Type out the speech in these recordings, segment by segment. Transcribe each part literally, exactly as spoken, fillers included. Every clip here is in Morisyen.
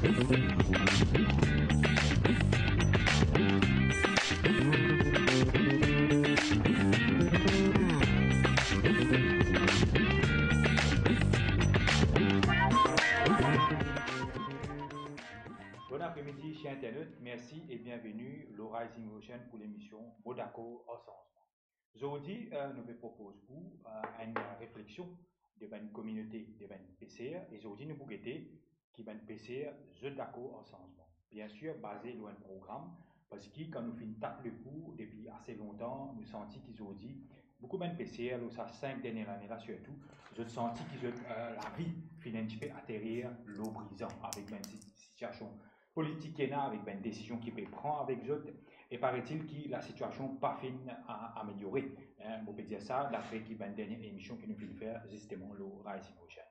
Bon apremidi, ser internat. Mersi e bienveni lor Rising Ocean pou lemision Mo Dakor ar Sanzman. Zordi, eh, nou pe propoz ou, eh, enn refleksion de bann kominote, de bann peser, e zordi nou pou gete ki bann peser zot dakor ar sanzman. Biensir, baze lor enn program, parski kan nou finn tap lepou depi ase lontan, nou santi ki zordi, boukou bann peser, lor sa sink dernie lane la sirtou, zot santi ki zot, eh, lavi finn enn tipe aterir lor brizan avek bann si-, sitiasion politik ki ena, avek bann desizion ki pe pran avek zot, e paretil ki lasitiasion pa finn a-, ameliore, eh, mo pe dir sa, dapre ki bann dernie emision ki nou finn fer zisteman lor Rising Ocean.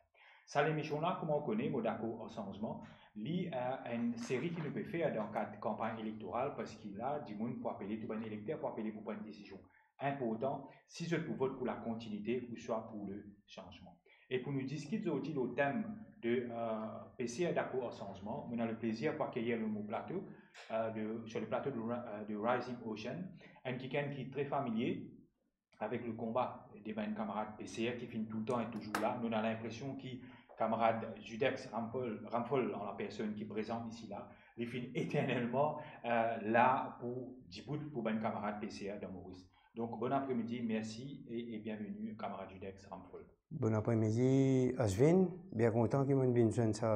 Sa lemision la, kouma ou kone, Mo Dakor ar Sanzman, li, eh, enn seri ki nou pe fer dan kad kanpagn elektoral, parski la, dimoun pou apele, tou bann elekter pou apele pou pran enn desizion inportan, si zot pou vot pou lakontinite ouswa pou lesanzman. E pou nou diskit zordi lor tem de, eh, peser dakor ar sanzman, mo ena leplezir pou akeyir lor mo plato, eh, de, sur le plateau de, eh, de Rising Ocean, enn kikenn ki tre familie avek lekonba de bann kamarad peser ki finn toultan e touzour la. Nou ena linpresion ki kamarad Judex Ramphol, Ramphol an lapersonn ki prezan isi la, li finn eternelman, eh, la pou dibout pou bann kamarad peser dan Moris. Donk, bon apremidi, mersi e, e bienveni, kamarad Judex Ramphol. Bon apremidi, Asvin. Bien kontan ki mo vinn zwenn sa,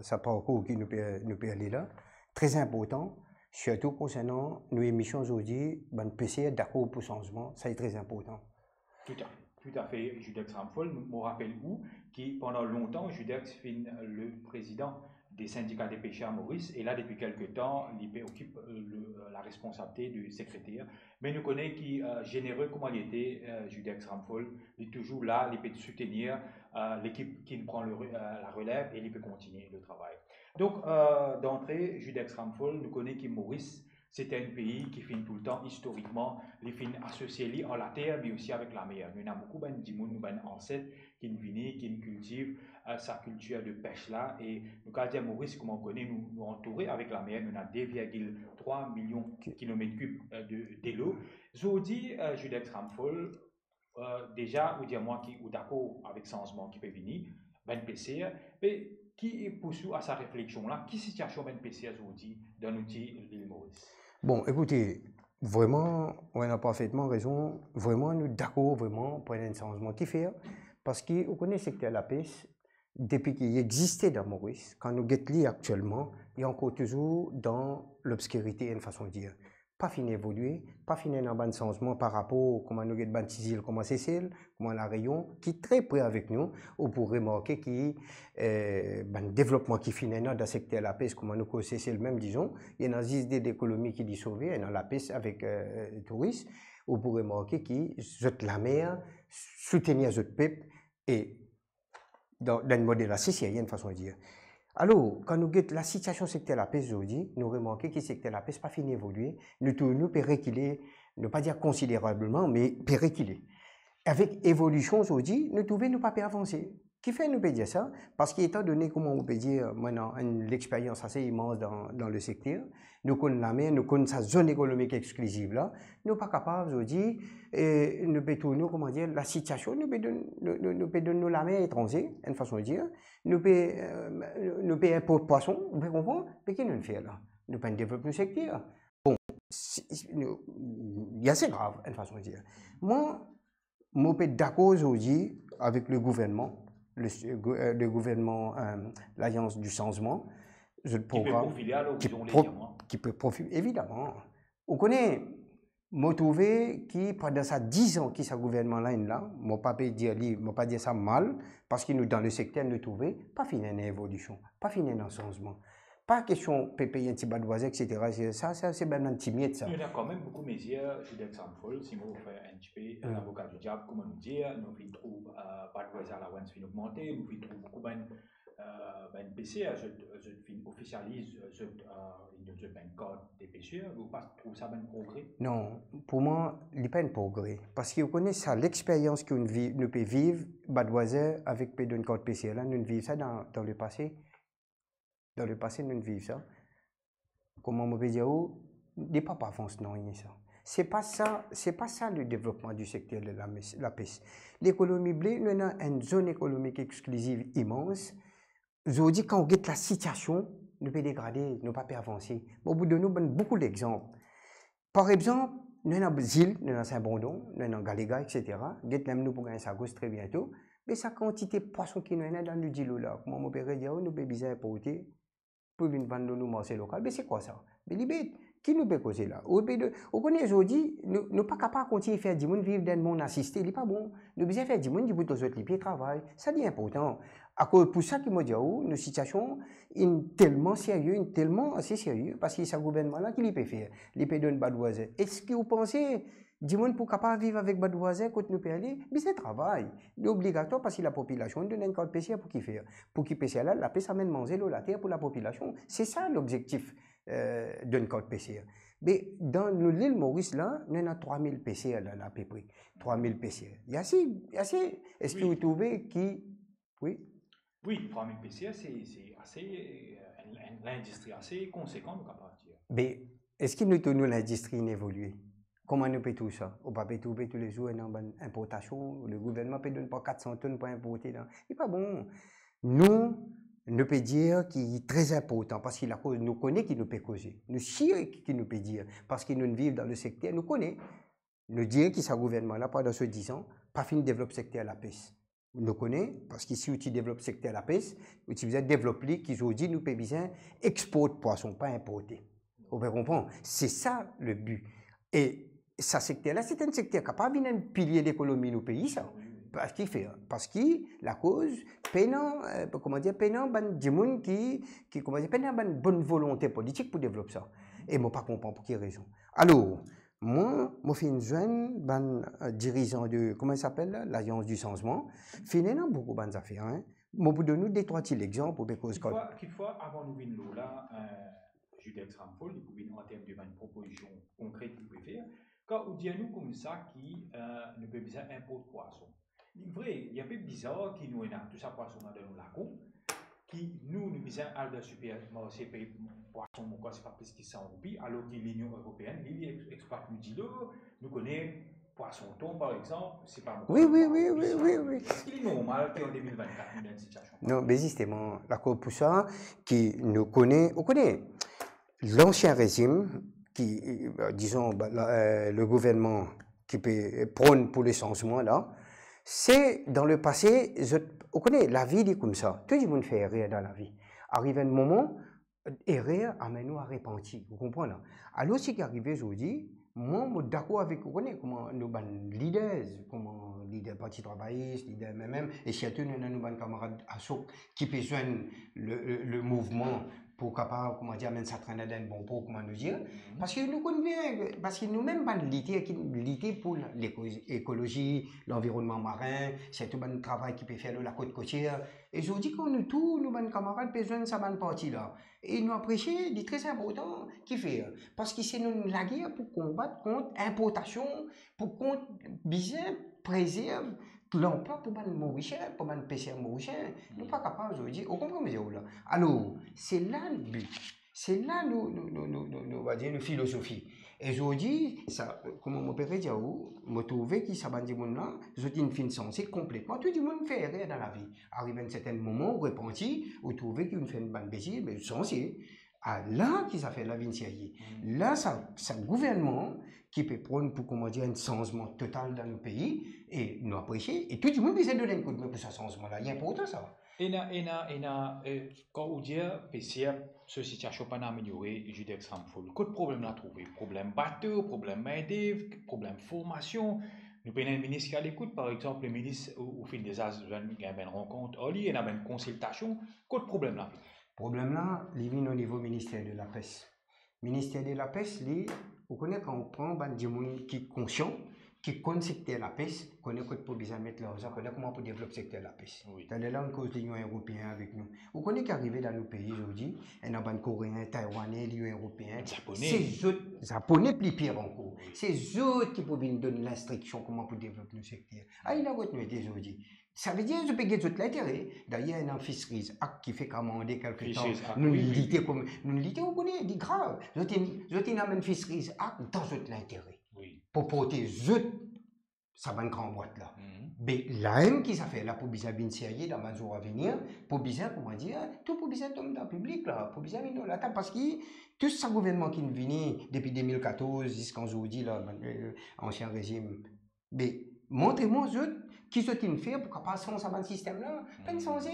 sa parkour ki nou pe, nou pe ale la. Tre inportan, sirtou konsernan nou emision zordi, bann peser dakor pou sanzman, sa li tre inportan. Toutafe, toutafe, Judex Ramphol. Mo rapel ou ki pandan lontan, Judex finn le prezidan de Sindika de Peser Moris, e la, depi kelke tan, li pe okip, eh, le, la responsabilite de sekreter. Me nou kone ki, eh, zenere kouma li ete, eh, Judex Ramphol, li touzour la, li pe soutenir, eh, lekip ki pran le re-, eh, larelev e li pe kontinie le travay. Donk, eh, dantre, Judex Ramphol, nou kone ki Moris, se enn pei ki finn toultan, istorikman, li finn asosie li ar later, me osi avek lamer. Nou ena boukou bann dimoun, nou bann anset, ki'nn vini, ki'nn kiltiv, eh, sa kiltir de pes la, e nou kapav dir Moris, kouma ou kone, nou, nou antoure avek lamer, nou ena de virgil trwa milion ki-, kilomet kib, eh, de, delo. Zordi, eh, Judex Ramphol, eh, deza, ou dir mwa ki ou dakor avek sanzman ki pe vini, bann peser, me ki pous ou a sa refleksion la, ki sitiasion bann peser zordi dan nou ti lil Moris? Bon, ekoute, vreman, ou ena parfetman rezon. Vreman, nou dakor vreman pou enn sanzman. Kifer? Parski ou kone sekter lapes, depi ki li existe dan Moris, kan nou get li aktielman, li ankor touzour dan lobskirite, enn fason dir. Pa finn evolie, pa finn ena bann sanzman par rapor kouma nou get bann ti zil kouma Sesel, kouma La Reyon, ki tre pre avek nou, ou pou remarke ki, eh, bann devlopman ki finn ena dan sekter lapes, kouma nou koz Sesel mem, dizon, ena zis de lekonomi ki li sove, ena lapes avek, eh, touris, ou pou remarke ki zot lamer soutenir zot pep, e dan, dan enn model ase serye, enn fason dir. Alor, kan nou get lasitiasion sekter lapes zordi, nou remarke ki sekter lapes pa finn evolie, nou tou-, nou pe rekile, nou pa dir konsiderableman, me pe rekile. Avek evolision zordi, nou trouve nou pa pe avanse. Kifer nou pe dir sa? Parski, etan done, kouma ou pe dir, mwa, ena enn lexperyans ase imanz dan, dan le sekter, nou konn lamer, nou konn sa zone ekonomik exkliziv la, nou pa kapav zordi, eh, nou pe tourn, kouma dir, lasitiasion, nou pe donn, nou, nou, nou pe donn nou lamer etranze, enn fason dir, nou pe, eh, nou pe inport pwason, ou pe konpran? Me ki nou fer la? Nou pa'nn devlop nou sekter. Bon, si, si, nou, li ase grav, enn fason dir. Mwa, mo pe dakor zordi avek le gouvernman, le, eh, le gouvernman, eh, Lalliance du Changement, zot program ki pe profile, evidaman. Ou kone, mo trouve ki pandan sa diz an ki sa gouvernman la inn la, mo pa pe dir li, mo pa dir sa mal, parski nou dan le sekter, nou trouve pa finn ena evolision, pa finn ena sanzman. Pa kestion pe pey enn ti badwaze, et cetera. Se, sa, sa, se bann, bann ti miet, sa. Nou ena kanmem boukou mezir, Judex Ramphol, si mo fer enn tipe lavoka di diab, kouma nou dir, nou finn trouv, eh, badwaze allowance finn ogmante, nou finn trouv boukou bann, eh, bann peser, zot, zot finn ofisializ, zot, eh, zot bann kart de peser, ou pa trouv sa bann progre? Non, pou mwa, li pa enn progre. Parski ou kone sa, lexperyans ki nou vi-, nou pe viv, badwaze avek pe donn kart peser la, nou viv sa dan, dan lepase. Dan lepase, nou viv sa. Kouma mo pe dir ou, li pa, pa avans nanye sa. Se pa sa, se pa sa le devlopman di sekter de la mes-, lapes. Lekonomi ble, nou ena enn zone ekonomik exkliziv imans. Zordi, kan ou get lasitiasion, nou pe degrade, nou pa pe avanse. Mo pou donn ou bann boukou lexanp. Par exanp, nou ena zil, nou ena Sin Brondon, nou ena Galega, et cetera. Get mem nou pou gagn Sagos tre biento. Me sa kantite pwason ki nou ena dan nou dilo la, kouma mo pe redir ou, nou pe bizin inporte pou vinn vann lor nou marse lokal. Me se kwa sa? Me li bet. Ki nou pe koze la? Ou pe de, ou kone zordi, nou, nou pa kapav kontign fer dimoun viv dan enn mond asiste, li pa bon. Nou bizin fer dimoun dibout lor zot lipie, travay. Sa li inportan. Akoz pou sa ki mo dir ou, nou sitiasion inn telman serye, inn telman ase serye, parski sa gouvernman la, ki li pe fer? Li pe donn badwazer. Eski ou panse dimoun pou kapav viv avek badwazer kot nou pe ale? Bizin travay. Li obligatwar, parski lapopilasion donn enn kart P C R pou ki fer? Pou ki P C R la, lapes amenn manze lor later pou lapopilasion. Se sa lobzektif, eh, donn kart P C R. Me dan nou lil Moris la, nou ena trwa mil P C R la, la apepre. Trwa mil P C R. Li ase, li ase, eski Wi. ou trouve ki, wi? Wi, trwa mil P C R, se, se ase, eh, enn, enn, lindistri ase konsekan, nou kapav dir. Me eski nou trouv nou lindistri inn evolie? Kouma nou pe trouv sa? Ou pa pe trouve toulezour ena bann inportasion, le gouvernman pe donn par kat san tonn pou inporte la. Li pa bon. Nou, nou pe dir ki tre inportan, parski lakoz nou kone ki nou pe koze. Nou sir ki nou pe dir, parski nou viv dan le sekter, nou kone. Nou dir ki sa gouvernman la, pandan so diz an, pa finn devlop sekter lapes. Nou kone, parski si ou ti devlop sekter lapes, ou ti bizin devlop li, ki zordi nou pe bizin export pwason, pa inporte. Ou pe konpran? Se sa le bi. E sa sekter la, se enn sekter kapav vinn enn pilie lekonomi nou pei sa. Parski fer? Parski lakoz pena, eh, kouma dir, pena bann dimoun ki, ki, kouma dir, pena bann bonn volonte politik pou devlop sa. E mo pa konpran pou ki rezon. Alor, mwa, mo finn zwenn bann, eh, dirizan de, kouma li apel la, Lazans di Sanzman, finn ena boukou bann zafer, hein. Mo pou donn ou de trwa ti lexanp, ou pe koz Kitfwa, kitfwa, avan nou vinn lor la, eh, Judex Ramfold, li pou vinn an term de bann propozision konkret ki nou pe fer. Kan ou dir nou koumsa ki, eh, nou pe bizin inport pwason. Li vre, li enpe bizar ki nou ena tou sa pwason la dan nou lakou, ki nou, nou bizin al dan sipermarse pey pwason, mo krwar se pa plis ki san roupi, alor ki Linion Eropeenn, li, li ex-, explwat nou dilo, nou kone pwason ton, par exanp, se pa mo Wi, wi, pwason, wi, wi, pwason. wi, wi. Eski li normal ki an de mil vennkat, nou dan enn sitiasion Non, be zisteman, lakoz pou sa, ki nou kone, ou kone, lansien rezim, ki, eh, dizon, ba, la, eh, le gouvernman ki pe pronn pou le sanzman la, se dan lepase, zot, ou kone, lavi li koumsa. Tou dimoun fer erer dan lavi. Ariv enn moman, erer amenn ou a repanti, ou konpran la? Alor, seki arive zordi, mwa, mo dakor avek, ou kone, kouma nou bann leaders, kouma lider Parti Travayis, lider M M M, e sirtou nou, nou bann kamarad ASOK ki pe zwenn le, le, le mouvman pou kapav, kouma dir, amenn sa trin la dan enn bon por, kouma nou dir. Mhm. Parski nou konn bien, parski nou mem bann liter ki lite pou la, leko-, ekolozi, lanvironnman marin, sirtou bann travay ki pe fer lor lakot kotier. E zordi, kan nou tou, nou bann kamarad pe zwenn sa bann parti la, e nou apresie, li tre inportan, kifer? Parski se nou lager pou konbat kont inportasion, pou kont bizin prezerv lanplwa pou bann Morisien, pou bann peser morisien. Nou pa kapav zordi, ou konpran mo dir ou la? Alor, se la le bi. Se la nou, nou, nou, nou, nou, nou, on va dire, nou filozofi. E zordi, sa, kouma mo pe redir ou, mo trouve ki sa bann dimoun la, zot inn finn sanze konpletman. Tou dimoun fer erer dan lavi. Ariv enn sertenn moman, ou repanti, ou trouve ki ou fer enn bann betiz, me ou sanze. A, la ki zafer la vinn serye. Mm. La, sa, sa gouvernman ki pe pronn pou, kouma dir, enn sanzman total dan nou pei, e nou apresie, e tou dimoun bizin donn enn koudme pou sa sanzman la. Li inportan sa. Ena, ena, ena, eh, kan ou dir, peser, so sitiasion pa'nn ameliore, Judex Ramfold. Kot problem la trouve? Problem bato, problem mindev, problem formasion. Nou pena enn minis ki alekout, par exanp, le minis, ou, ou finn deza zwenn, gagn bann rankont ar li, ena bann konsiltasion. Kot problem la vini? Problem la, li vinn o nivo Minister de Lapes. Minister de Lapes, li, ou kone kan ou pran bann dimoun ki konsian, ki konn sekter lapes, kone kot pou bizin met larzan, kone kouma pou devlop sekter lapes. Wi. Taler la, nou koz Linion Eropeen avek nou. Ou kone ki arive dan nou pei zordi, ena bann Koreen, Taiwane, Linion Eropeen. Zapone. Se zot, Zapone pli pir ankor. Se zot ki pou vinn donn linstriksion kouma pou devlop nou sekter. Ala kot nou ete zordi. Savedir, zot pe get zot lintere. Dayer, ena Fisheries Act ki fek amande kelke tan. Fisheries Act, Nou wi, wi, lite kom, nou lite, ou kone, li grav. Zot inn, zot inn amenn Fisheries Act dan zot lintere. Wi. Pou prote zot sa bann gran bwat la. Mhm. Be, la mem ki zafer la pou bizin vinn serye dan bann zour avenir, pou bizin, kouma dir, tou pou bizin tom dan piblik la, pou bizin vinn lor latab, parski tou sa gouvernman ki vini depi de mil katorz ziska zordi la, bann, euh, ansien rezim, be, montre mwa zot ki zot inn fer pou kapav sanz sa bann sistem la, pa'nn sanze.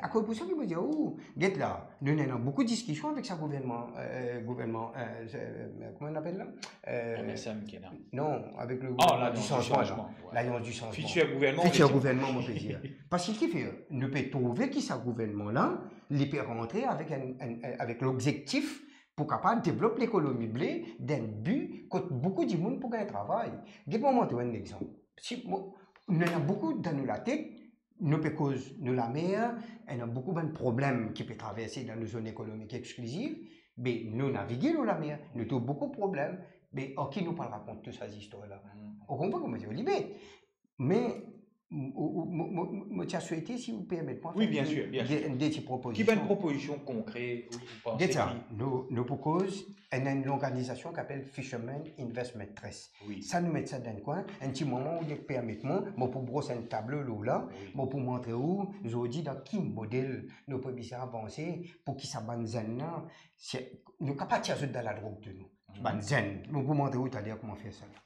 Akoz pou sa ki mo dir ou, get la, nou ena boukou diskision avek sa gouvernman, euh, gouvernman, euh, euh, kouma nou apel la? Euh, M S M ki ena. Non, avek le Oh, gouvernman Lalians di di Sanzman, Sanzman, la. Wi. Lalians di Sanzman. Fitir gouvernman, Fitir ou pe dir. Gouvernman, mo pe dir. Parski ki fer, nou pe trouve ki sa gouvernman la, li pe rantre avek enn, enn, avek lobzektif pou kapav devlop lekonomi ble, dan bi kot boukou dimoun pou gagn travay. Get mwa, mo donn enn lexanp. Si mo, nou ena boukou dan nou latet, nou pe koz nou lamer, ena boukou bann problem ki pe traverse dan nou zone ekonomik exkliziv, be nou navige lor lamer, nou trouv boukou problem, be ar ki nou pou al rakont tou sa zistwar la? Mhm. Ou konpran kouma mo dir, li bet. Me, mo, mo, mo, mo, mo ti a swete, si ou permet mwa, Wi, fer bien de, sir, bien de, sir. de ti Ki propozision. bann propozision konkre ou, ou panse Get sa, ki nou, nou pou koz enn, enn lorganizasion ki apel Fishermen Investment Trust. Wi. Sa nou met sa dan enn kwin, enn ti moman ou permet mwa, mo pou bros enn tablo lor la, Wi. mo pou montre ou zordi dan ki model nou pou bizin avanse pou ki sa bann zenn la, se, nou kapav tir zot dan ladrog de nou. Bann zenn, mo pou montre ou taler kouma fer sa la. Wi.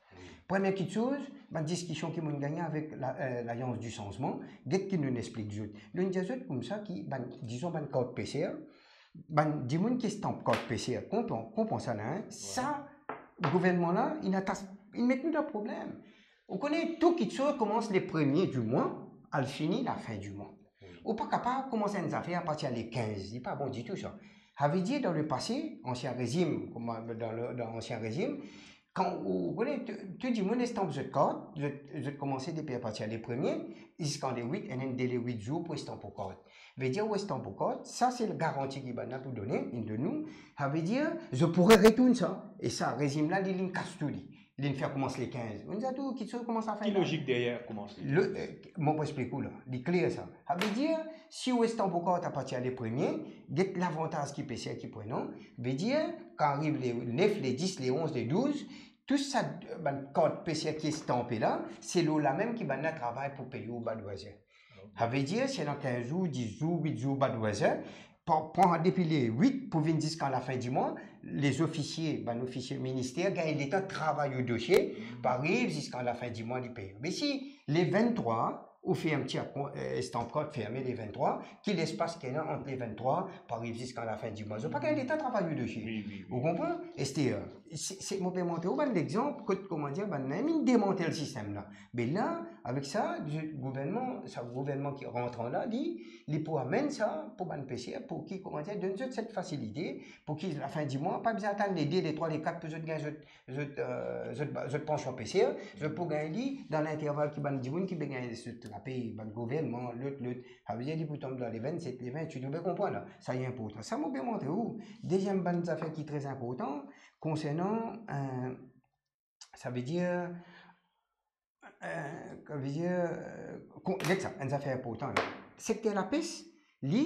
Premie kiksoz, bann diskision ki mo'nn gagne avek la, euh, Lalians di Sanzman, get ki nou explik zot. Nou dir zot koumsa ki bann, dizon, bann kart peser, bann dimoun ki estamp kart peser, konpran, konpran sa la, hein? Sa, gouvernman la, inn atas, inn met nou dan problem. Ou kone, tou kiksoz koumans le premie di mwa, al fini lafin di mwa. Ou pa kapav koumans enn zafer apartir le kinz, li pa bon ditou sa. Savedir, dan lepase, ansien rezim, kouma dan le, dan ansien rezim, kan ou, ou kone, tou, tou dimoun estamp zot kart, zot, zot koumanse depi apartir le premie, ziska le wit, ena enn dele wit zour pou estamp ou kart. Vedir ou estamp ou kart, sa se le garanti ki bann la pou done, inn donn nou, savedir, zot pou retourn sa. E sa, rezim la, li, linn kas tou li. Linn fer koumans le kinz. Ou dir tou, kiksoz koumans a fer Ki la. Lozik deryer koumans li? Le, euh, mo pou explik ou la, li kler sa. Savedir, si ou estamp ou kart apartir le premie, get lavantaz ki peser ki pran, non? Vedir, kan ariv le nef, le dis, le onz, le douz, tou sa, euh, bann kart peser ki estanpe la, se lor la mem ki bann la travay pou pey ou Budweiser. Savedir, si ena kinz zour, dis zour, wit zour Budweiser, pran, pran depi le wit pou vinn ziska lafin di mwa, lezofisie, bann ofisie minister, gagn letan travay ou dosie, pou ariv ziska lafin di mwa, li pey ou. Me si le venntrwa, ou fer enn ti akon-, euh, estamp kart ferme le venntrwa, ki lespas ki ena ant le venntrwa pou ariv ziska lafin di mwa, zot pa gagn letan travay ou dosie. Wi, wi, wi. Ou konpran? Ester, se, se, mo pe montre ou bann lexanp, kot, kouma dir, bann la mem demantel sistem la. Me la, avek sa, gouvernman, sa gouvernman ki rant la, li, li pou amenn sa pou bann peser, pou ki, kouma dir, donn zot set fasilite, pou ki lafin di mwa, pa bizin atann le de, le trwa, le kat pou zot gagn zot, zot, euh, zot, zot pansion peser, zot pou gagn li dan linterval ki bann dimoun ki pe gagn zot lapey, bann gouvernman, lot, lot. Savedir li pou tom dan le vennset, le vennwit, ou pe konpran la. Sa li inportan. Sa mo pe montre ou. Deziem bann zafer ki tre inportan, konsernan, euh, savedir, euh, savedir, euh, kon-, get sa, enn zafer inportan la. Sekter lapes, li,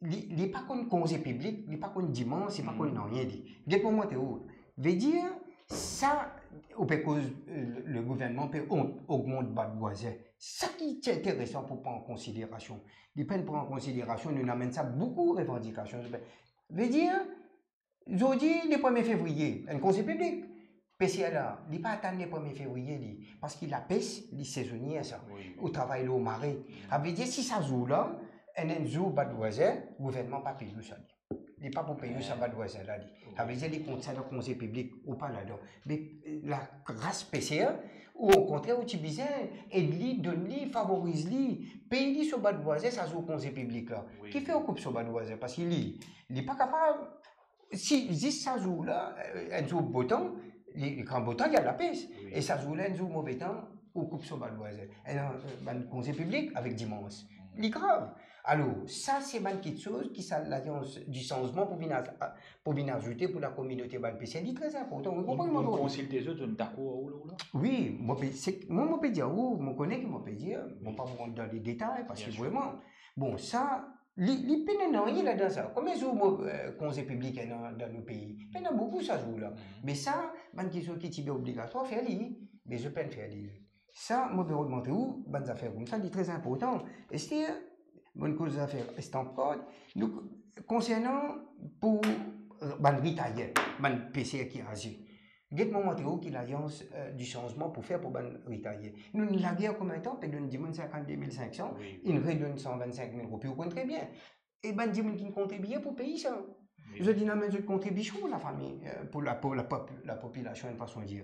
li, li pa konn konze piblik, li pa konn dimans, li pa konn nanye li. Get mo montre ou. Vedir, sa, ou pe koz, euh, le, le gouvernman pe o-, ogmant Budweiser. Sa ki ti interesan pou pran an konsiderasion. Li pa'nn pran an konsiderasion, nou amenn sa boukou revandikasion. Vedir, zordi, le premie fevriye, enn konze piblik. Peser la, li pa atann le premie fevriye, li. Parski lapes, li sezonie sa. Wi. Ou travay lor mare. Savedir, si sa zour la, enn, enn zour Budweiser, gouvernman pa pey ou sa, li. Li pa pou pey ou sa Budweiser la, li. Savedir, li kont sa dan konze piblik, ou pa ladan. Me, euh, lagras peser, ou okontrer, ou ti bizin ed li, donn li, favoriz li, pey li so Budweiser sa zour konze piblik la. Wi. Ki fer ou koup so Budweiser? Parski li, li pa kapav, si zis sa zour la, euh, enn zour botan, li, li gran bo tan, li al lapes. Wi. E sa zour la, enn zour move tan, ou koup so bad vwazin. E dan, eh, bann konze piblik avek dimans. Mm. Li grav. Alor, sa se bann kiksoz ki sa Lalians di Sanzman pou vinn a-, pou vinn azoute pou lakominote bann peser, li tre inportan. Ou konpran? Ou, ou konsilte zot, zot dakor ar ou la, ou la? Wi, mo pe, se, mwa, mo pe dir ou, mo kone ki mo pe dir, mo pa pou rant dan le detay, paske... Bien sir. Vreman, bon, sa, li, li pena nanye ladan sa. Konbien zour mo, eh, konze piblik ena dan nou pei? Pena boukou sa zour la. Mhm. Me sa, bann kiksoz ki ti pe obligatwar, fer li, me zot pena fer li. Sa, mo pe rod montre ou, bann zafer koumsa, li tre inportan. Ester, mo'nn koz zafer stamp card, nou k-, konsernan pou, eh, bann ritayer, bann peser ki aze. Get mo montre ou ki Lalians, eh, di Sanzman pou fer pou bann ritayer. Nou'nn lager konbien tan, pe donn dimoun sinkant-de mil sink san, wi, inn redonn san vinn-sink mil roupi, ou konn tre bien. E bann dimoun ki'nn kontribie pou pei sa. Wi. Zot inn amenn zot kontribision pou lafami, eh, pou la, pou lapop-, lapopilasion, enn fason dir.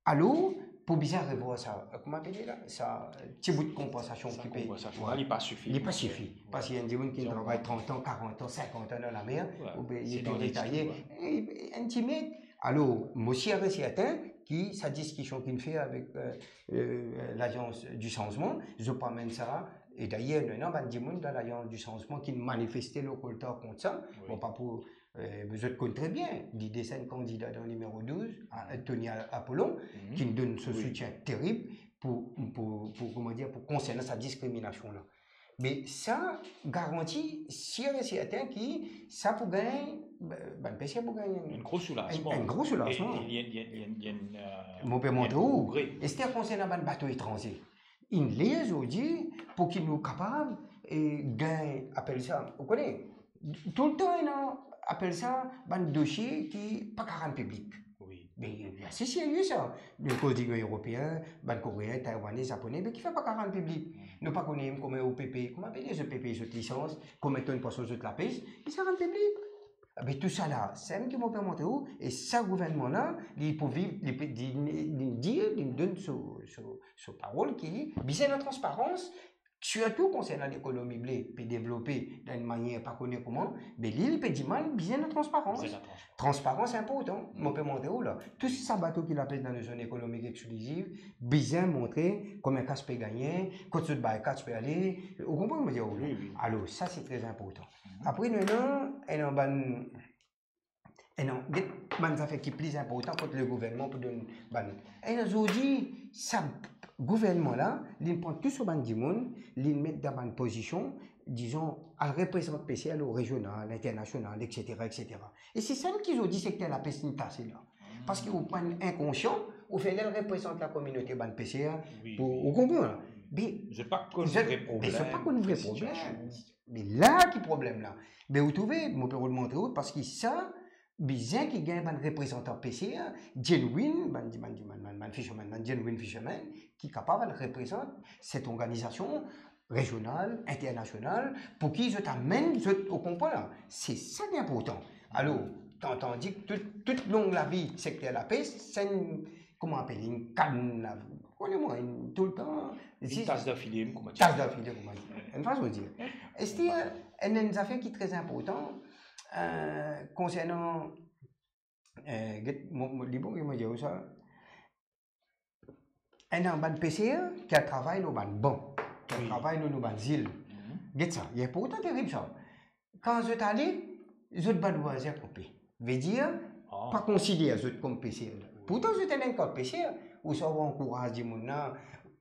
Alor, pou bizin revwar sa, kouma apele la, sa, eh, ti bout konpansasion ki pe, konpansasion la, wi, li pa sifi. Li pa sifi. Wi. Paske enn dimoun ki travay trant an, karant an, sinkant an dan lamer, wi, oubien li pe ritaye, wi, e, e, enn ti met. Alor, mo sir e serten ki sa diskision ki'nn fer avek, eh, eh, Lalians di Sanzman, zot pou amenn sa. E dayer, nou ena bann dimoun dan Lalians di Sanzman ki'nn manifeste lor koltar kont sa. Wi. Bon, pa pou, eh, zot konn tre bien, li desann kandida dan nimero douz, a, Tony Apollon, mhm, ki'nn donn so, wi, soutien terib pou, pou, pou, kouma dir, pou konsernan sa diskriminasion la. Me sa garanti sir e serten ki sa pou gagn, bann peser pou gagn enn gro soulazman. Enn, enn gro soulazman. E, e, enn, enn, enn, enn, eh, mo pe montre ou, progre. Ester konsernan bann bato etranze. Inn ler zordi pou ki nou kapav, eh, gagn, apel sa, ou kone, toultan ena, apel sa, bann dosie ki pa kapav rann piblik. Wi. Me, eh, se serie sa. Nou koz Linyon Eropeen, bann Koreen, Taiwanez, Zaponez, me kifer pa kapav rann piblik? Hmm. Nou pa kone mem kouma ou pe peye, kouma apele zot, pe peye zot lisans, konbien tonn pwason zot lapes, li sa rann piblik. Be tousala, sa mem ki mo pe montre ou, e sa gouvernman la, li pou viv, li pe, li, li, li dir, li donn so, so, so parol ki bizin ena transparans, sirtou konsernan lekonomi ble pe devlope dan enn manier pa kone kouma, be li, li pe dimann bizin ena transparans. Bizin ena transparans. Transparans inportan, mo pe montre ou la. Tou sa bato ki lapes dan lezon ekonomik exkliziv, bizin montre konbien kas pe gagne, kot zot bay kas pe ale, ou konpran mo dir ou la? Wi, wi. Alor, sa se tre inportan. Mhm. Apre, nou ena, ena bann, ena, get bann zafer ki pli inportan kot legouvernman pou donn bann. Ena zordi, sa gouvernman la, li pran tou so bann dimoun, li met dan bann pozision, dizon, al reprezant peser lor rezional, internasional, etsetera, etsetera. E se sa ki zordi sekter lapes inn kase la. Paske ou pran enn inkonsian, ou fer li al reprezant lakominote bann peser, wi, pou, ou konpran la? Wi. Be, zot pa konn, zot, vre problem, be zot pa konn vre problem. Sitiasion. Me la ki problem la. Be ou trouve, mo pe rod montre ou, paske sa, bizin ki gagn bann reprezantan peser, genuine, bann, bann, bann, bann, bann fisherman, bann genuine fisherman, ki kapav al reprezant set organizasion rezional, internasional, pou ki zot amenn zot, ou konpran la? Se sa ki inportan. Alor, tan, tandi ki tout, tout long lavi sekter lapes, se enn, kouma apel, enn kadenn la, kone mwa, enn toultan, enn zis tas dan file, kouma dir. Tas dan file, kouma dir. Enn fason dir. Ester, enn, enn zafer ki tre inportan, eh, konsernan, eh, get, mo, mo, li bon ki mo dir ou sa. Ena bann peser ki al travay lor bann ban, ki al, wi, travay lor, lor bann zil. Mhm. Get sa, li inportan terib sa. Kan zot ale, zot bann vwazin koupe. Vedir, ah, pa konsider zot kom peser. Wi. Pourtan zot ena enn kart peser, ou sa ou ankouraz dimoun la,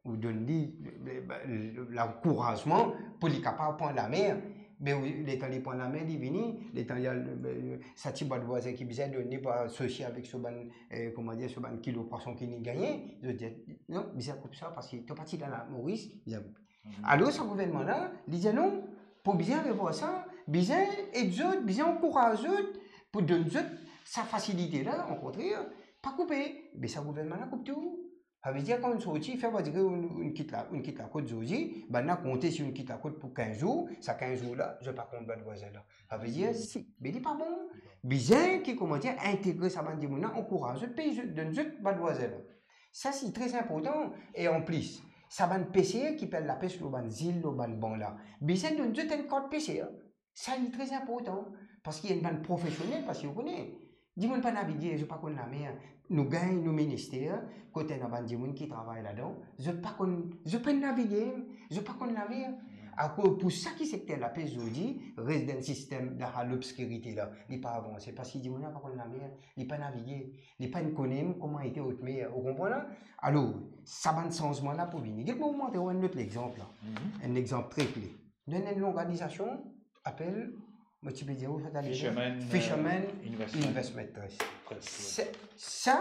ou donn li, eh, eh, lankourazman pou li kapav pran lamer. Me ou, letan li pran lamer, li vini, letan li al, eh, sa ti bann vwazin ki bizin donn li pou asosie avek so bann, eh, kouma dir, so bann kilo pwason ki li gagne, zot dir, non, bizin koup sa, paske to pa ti dan la Moris, bizin koup. Mhm. Alor, sa gouvernman la, li dir non, pou bizin revwar sa, bizin ed zot, bizin ankouraz zot, pou donn zot sa fasilite la, okontrer, pa koupe. Be sa gouvernman la koup tou. Savedir, kan ou'nn sorti, fer pa dire ou'nn, ou'nn kit la, ou'nn kit lakot zordi, bann la konte si ou'nn kit lakot pou kinz zour, sa kinz zour la, zot pa kont bann vwazin la. Savedir, si, be li pa bon. Bizin ki, kouma dir, integre sa bann dimoun la, ankouraz zot, pey zot, donn zot bann vwazin la. Sa, se tre inportan. E anplis, sa bann peser ki pe al lapes lor bann zil, lor bann ban la, bizin donn zot enn kart peser. Sa, li tre inportan. Paske ena bann profesionel, paske ou kone, Dimoun pa navige, zot pa konn lamer. Nou gagn nou minister, kot ena bann dimoun ki travay ladan, zot pa konn, zot pa navige, zot pa konn lamer. Akoz pou sa ki sekter lapes zordi res dan enn sistem dan lobskirite la, li pa avanse, parski dimoun la pa konn lamer, li pa navige, li pa kone kouma ete otmer, ou konpran la? Alor, sa bann sanzman la pou vini. Get mo montre ou enn lot lexanp la. Enn lexanp tre kle. Nou ena enn lorganizasion apel, mo ti pe dir ou sa taler, Fisherman, Fisherman euh, Investment. Investment Trust. Trust, wi. Se, sa,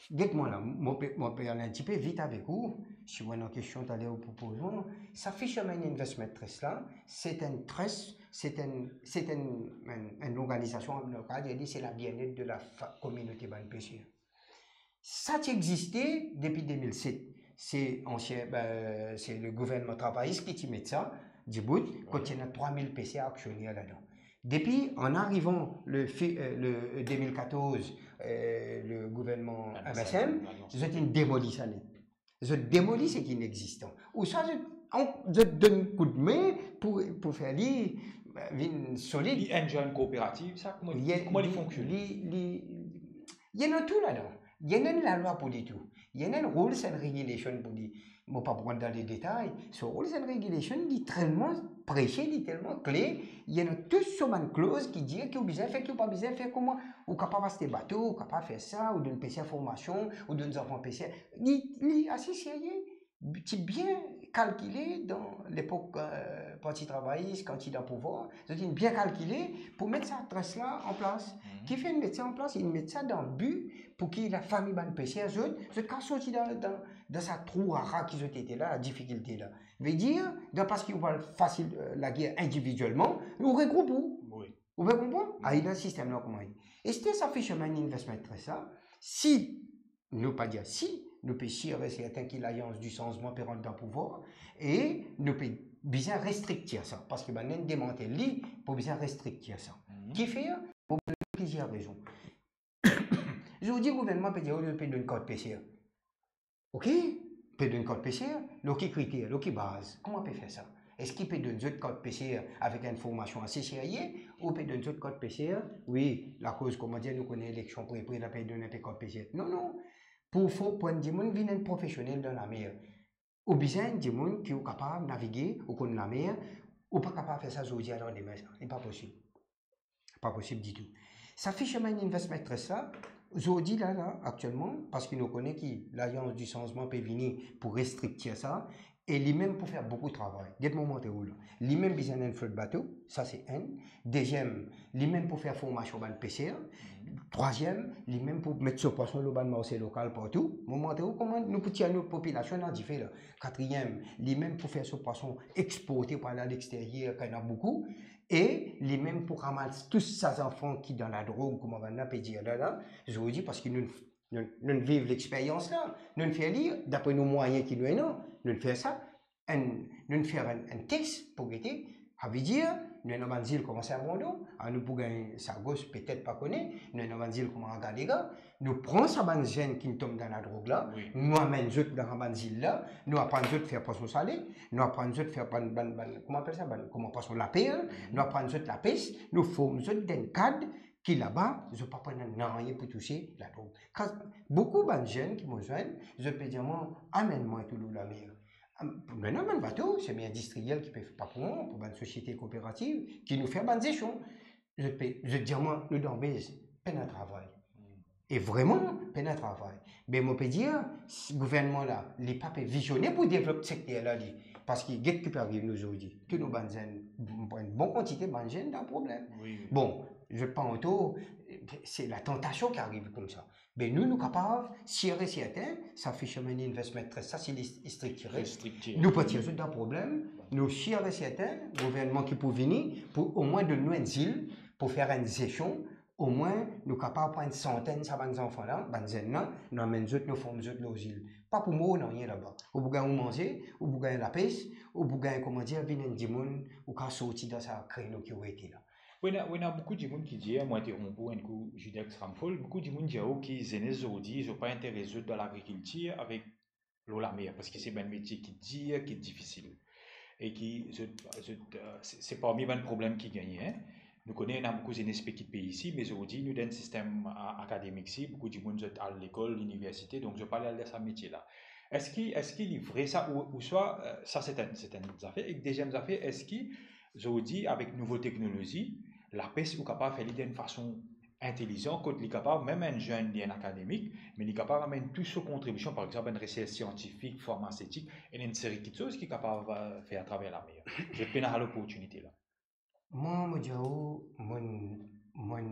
get mwa la, mo pe, mo pe al enn tipe vit avek ou, si ou ena kestion taler ou pou poz mwa. Sa Fisherman Investment Trust la, se enn trust, se enn, se enn, enn, enn lorganizasion, an lokal, li dir se la bien-être de la fa-, communauté bann peser. Sa ti existe depi de mil set. Se ansien, be, se le gouvernman travayis ki ti met sa dibout, kot ti ena trwa mil peser aksioner ladan. Depi, an arivan le fi-, euh, le de mil katorz, euh, le gouvernman M S M, M S M, alliance. Zot inn demoli sa net. Zot demoli seki inexistan. Ou sa, zot, an, zot donn koudme pou, pou fer li, be, vinn solid. Li enn zenn kooperativ, sa? Kouma, li, kouma li, li fonksionn? Li, li, li ena tou ladan. Li ena enn lalwa pou li tou. Li ena enn rules and regulation pou li. Mo pa pou rant dan le detay. So rules and regulation, li telman prese, li telman kler, li ena tou so bann kloz ki dir ki ou bizin fer, ki ou pa bizin fer, kouma ou kapav aste bato, ou kapav fer sa, ou donn peser formasion, ou donn zanfan peser. Li, li ase serye. Ti bien kalkile dan lepok, euh, Parti Travayis, kan ti dan pouvwar, zot inn bien kalkile pou met sa trust la an plas. Kifer inn met sa an plas? Inn met sa dan bi pou ki lafami bann peser, zot, zot kapav sorti dan, dan, dan sa trou rara ki zot ete la, la difikilte la. Vedir, dan, parski ou pa fasil, euh, lager individielman, ou regroup ou. Wi. Ou pe konpran? Wi. Ayo dan sistem la kouma li. Ester sa Fisherman Investment Trust sa, si nou pa dir si, nou pe sir e serten ki Lalians di Sanzman pe rant dan pouvwar e nou pe bizin restriktir sa, parski bann inn demantel li pou bizin restriktir sa. Kifer? Pou plizier rezon. Zordi gouvernman pe dir, oh, nou pe donn kart peser. Oke, pe donn kart peser, lor ki kriter, lor ki baz, kouma pe fer sa? Eski pe donn zot kart peser avek enn formasion ase serye, ou pe donn zot kart peser, wi, lakoz, kouma dir, nou kone eleksion pre, pre, la pe donn enpe kart peser? Non, non. Pou fo-, pou enn dimoun vinn enn profesionel dan lamer, ou bizin enn dimoun ki ou kapav navige, ou konn lamer, ou pa kapav fer sa zordi, alandemin, sa. Li pa posib. Pa posib ditou. Sa Fisherman Investment Trust la, zordi la, la, aktielman, parski nou kone ki Lalians di Sanzman pe vini pou restriktir sa, e limem pou fer boukou travay. Get mo montre ou la. Limem bizin enn flot bato, sa se enn. Deziem, limem pou fer formasion bann peser. Trwaziem, limem pou met so pwason lor bann marse lokal partou. Mo montre ou kouma nou pou tir nou popilasion dan dife la. Katriem, limem pou fer so pwason exporte pou al alexterier, kan ena boukou. E limem pou ramas tou sa zanfan ki dan ladrog, kouma bann la pe dir la, la, zordi, parski nou, nou, nou viv lexperyans la, nou fer li, dapre nou mwayin ki nou ena, nou fer sa, enn, nou fer enn, enn tes pou gete, savedir, nou ena bann zil kouma Sin Brondon, a nou pou gagn sa gos, petet pa kone, nou ena bann zil kouma Angallega, nou pran sa bann zenn ki tonm dan ladrog la, wi, nou amenn zot dan sa bann zil la, nou aprann zot fer pwason sale, nou aprann zot fer bann, bann, bann, kouma apel sa, bann, kouma pwason laper, wi, nou aprann zot lapes, nou form zot dan enn kad ki laba, zot pa pou ena nanye pou touse ladrog. Kan, boukou bann zenn ki mo zwenn, zot pe dir mwa, amenn mwa tou lor lamer. Am, nou ena bann bato, semi-indistriyel ki pe patron pou bann sosiete kooperativ, ki nou fer bann zesion. Zot pe, zot dir mwa, nou dan bez, pena travay. E vreman, pena travay. Be mo pe dir, si gouvernman la, li pa pe vizione pou devlop sekter la, li. Parski get ki pe ariv nou zordi. Tou nou bann zenn, bon, bon kantite bann zenn dan problem. Wi, wi. Bon, zot pa antor, se latantasion ki ariv koumsa. Be nou, nou kapav sir e serten, sa Fisherman Investment Trust, sa si li, li striktire. Li striktire. Nou pa tir zot dan problem, nou sir e serten, gouvernman ki pou vini, pou omwin donn nou enn zil, pou fer enn zesion, omwin nou kapav pran enn santenn sa bann zanfan la, bann zenn la, nou amenn zot, nou form zot lor zil. Pa pou mor nanye laba. Ou pou gagn ou manze, ou pou gagn lapes, ou pou gagn, kouma dir, vinn enn dimoun, ou kapav sorti dan sa kreno ki ou ete la. Wi, ena, wi, ena boukou dimoun ki dir, mo interonp ou enn kou, Judex Ramphol, boukou dimoun dir ou ki zenes zordi, zot pa interes zot dan lagrikiltir avek lor lamer, parski se bann metie ki dir, ki difisil. E ki, zot, zot, euh, se, se parmi bann problem ki gagne, hein. Nou kone ena boukou zenes pe kit pei isi, me zordi nou dan enn sistem a-, akademik isi, boukou dimoun zot al lekol, liniversite, donk zot pa ale dan sa metie la. Eski, eski li vre sa, ou, ouswa, eh, sa se enn, se enn zafer, ek deziem zafer, eski zordi avek nouvo teknolozi, lapes ou kapav fer li dan enn fason intelizan, kot li kapav, mem enn zenn, li enn akademik, me li kapav amenn tou so kontribision, par exanp, enn resers siantifik, farmasetik, e enn seri kitsoz ki kapav, eh, fer atraver lame. Zot pena sa loportinite la. Mwa, mo dir ou, monn, monn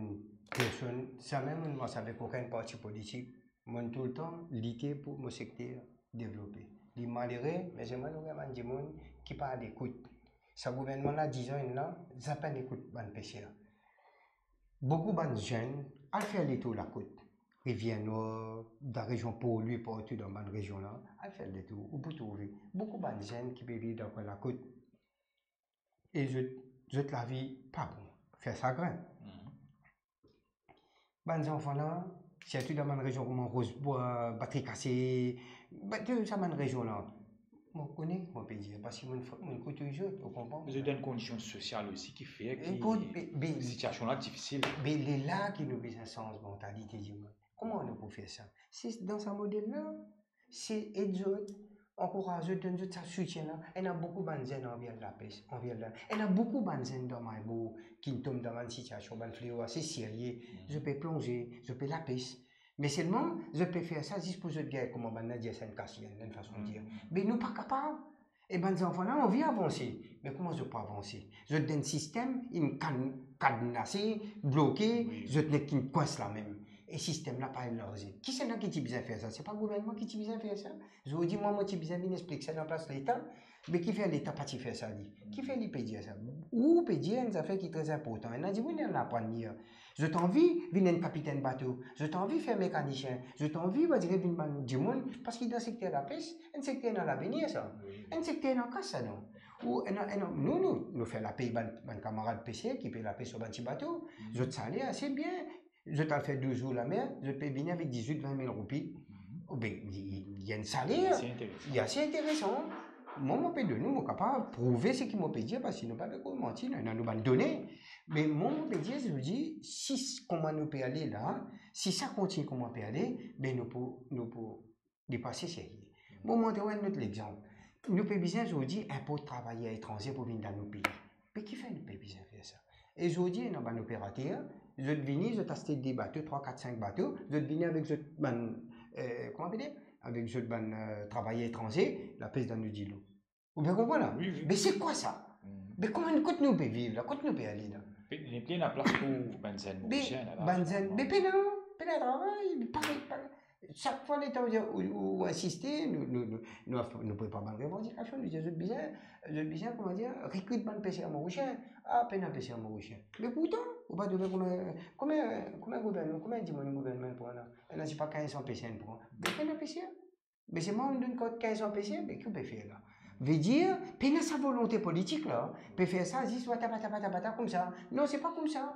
personn, zame monn mars avek okenn parti politik, monn toultan lite pou mo sekter devlope. Li malere, me zame nou gagn bann dimoun ki pa al ekout. Sa gouvernman la, dizan inn la, zame pa ekout bann peser. Boukou bann zenn al fer letour lakot, Rivier Nord, dan rezion Porlwi, partou dan bann rezion la, al fer letour, ou pou trouve boukou bann zenn ki pe viv dan kwin lakot. E zot, zot lavi pa bon. Fer sagrin. Mhm. Bann zanfan la, sirtou dan bann rezion kouma Rose-Bois, Batri Kase, ba-, tou sa bann rezion la. Mo kone, mo pe dir, parski monn, monn kout zot, ou konpran? Zot dan enn kondision sosial osi ki fer ki sitiasion la difisil. Be, be, be, be lerla ki nou bizin sanz mantalite dimoun. Kouma nou pou fer sa? Se dan sa model la. Se ed zot, ankouraz zot, donn zot sa soutien la. Ena boukou bann zenn anvi al lapes, anvi al la. Ena boukou bann zenn dan Mahe-Bourg ki'nn tom dan bann sitiasion, bann fleo ase serye. Mhm. Zot pe plonze, zot pe lapes. Me selman, zot pe fer sa zis pou zot gagn, kouma bann la dir sa, enn kasienn, enn fason dir. Mhm. Me nou pa kapav. E bann zanfan la anvi avanse, me kouma zot pou avanse? Zot dan enn sistem, inn kan-, kadnase, bloke, wi, zot nek inn kwins la mem. E sistem la pa elarzi. Kisannla ki ti bizin fer sa? Se pa gouvernman ki ti bizin fer sa? Zordi, mwa, mo ti bizin vinn explik sa dan plas Leta, me kifer Leta pa ti fer sa li? Kifer li pe dir sa? Ou pe dir enn zafer ki tre inportan. Ena dimoun inn aprann li, zot anvi vinn enn kapitenn bato, zot anvi fer mekanisien, zot anvi, va dir, vinn bann dimoun, parski dan sekter lapes, enn sekter ena lavenir sa. Wi. Enn sekter ena kas sa, non? Ou ena, ena, nou, nou, nou fer lapey bann, bann kamarad peser ki pe lapes lor bann ti bato. Mhm. Zot sale ase bien. Zot al fer douz zour lamer, zot pe vini avek diz-wit, vin mil roupi. Mhm. Oubien, li, li, li enn saler. Li ase interesan. Li ase interesan. Mwa, mo pe donn ou, mo kapav prouve seki mo pe dir, parski nou pa pe koz manti, nou ena nou bann done. Me mwa, mo pe dir, zordi, si s-, kouma nou pe ale la, si sa kontign kouma pe ale, be nou pou, nou pou depase serye. Mo montre ou enn lot lexanp. Nou pe bizin zordi inport travayer etranze pou vinn dan nou pei. Me kifer nou pe bizin fer sa? E zordi, ena bann operater, zot vini, zot aste de bato, trwa, kat, sink bato, zot vini avek zot bann, eh, kouma apele? Avek zot bann, eh, travayer etranze, lapes dan nou dilo. Ou bien konpran la? Wi, wi. Me se kwa sa? Hmm. Me kouma, kot nou pe viv la? Kot nou pe ale la? Pe, nepli ena plas pou bann zenn Morisien la, la. Bann zenn, me pena, pena travay, pa, pa, sak fwa Leta ou, ou, ou insiste, nou, nou, nou, nou, nou prepar bann revandikasion, nou dir zot bizin, zot bizin, kouma dir, rekrit bann peser Morisien. Ah, pena peser Morisien. Me pourtan, ou pa trouve kouma, kouma, kouma gouvernman, kouma dimoun gouvernman pran la? Ena sipa kinz san peser pran. Me pena peser. Me se mwa, ou donn kot kinz san peser, me ki ou pe fer la? Ve dir, pena sa volonte politik la, pe fer sa zis bata, bata, bata, bata, koumsa. Non, se pa koumsa.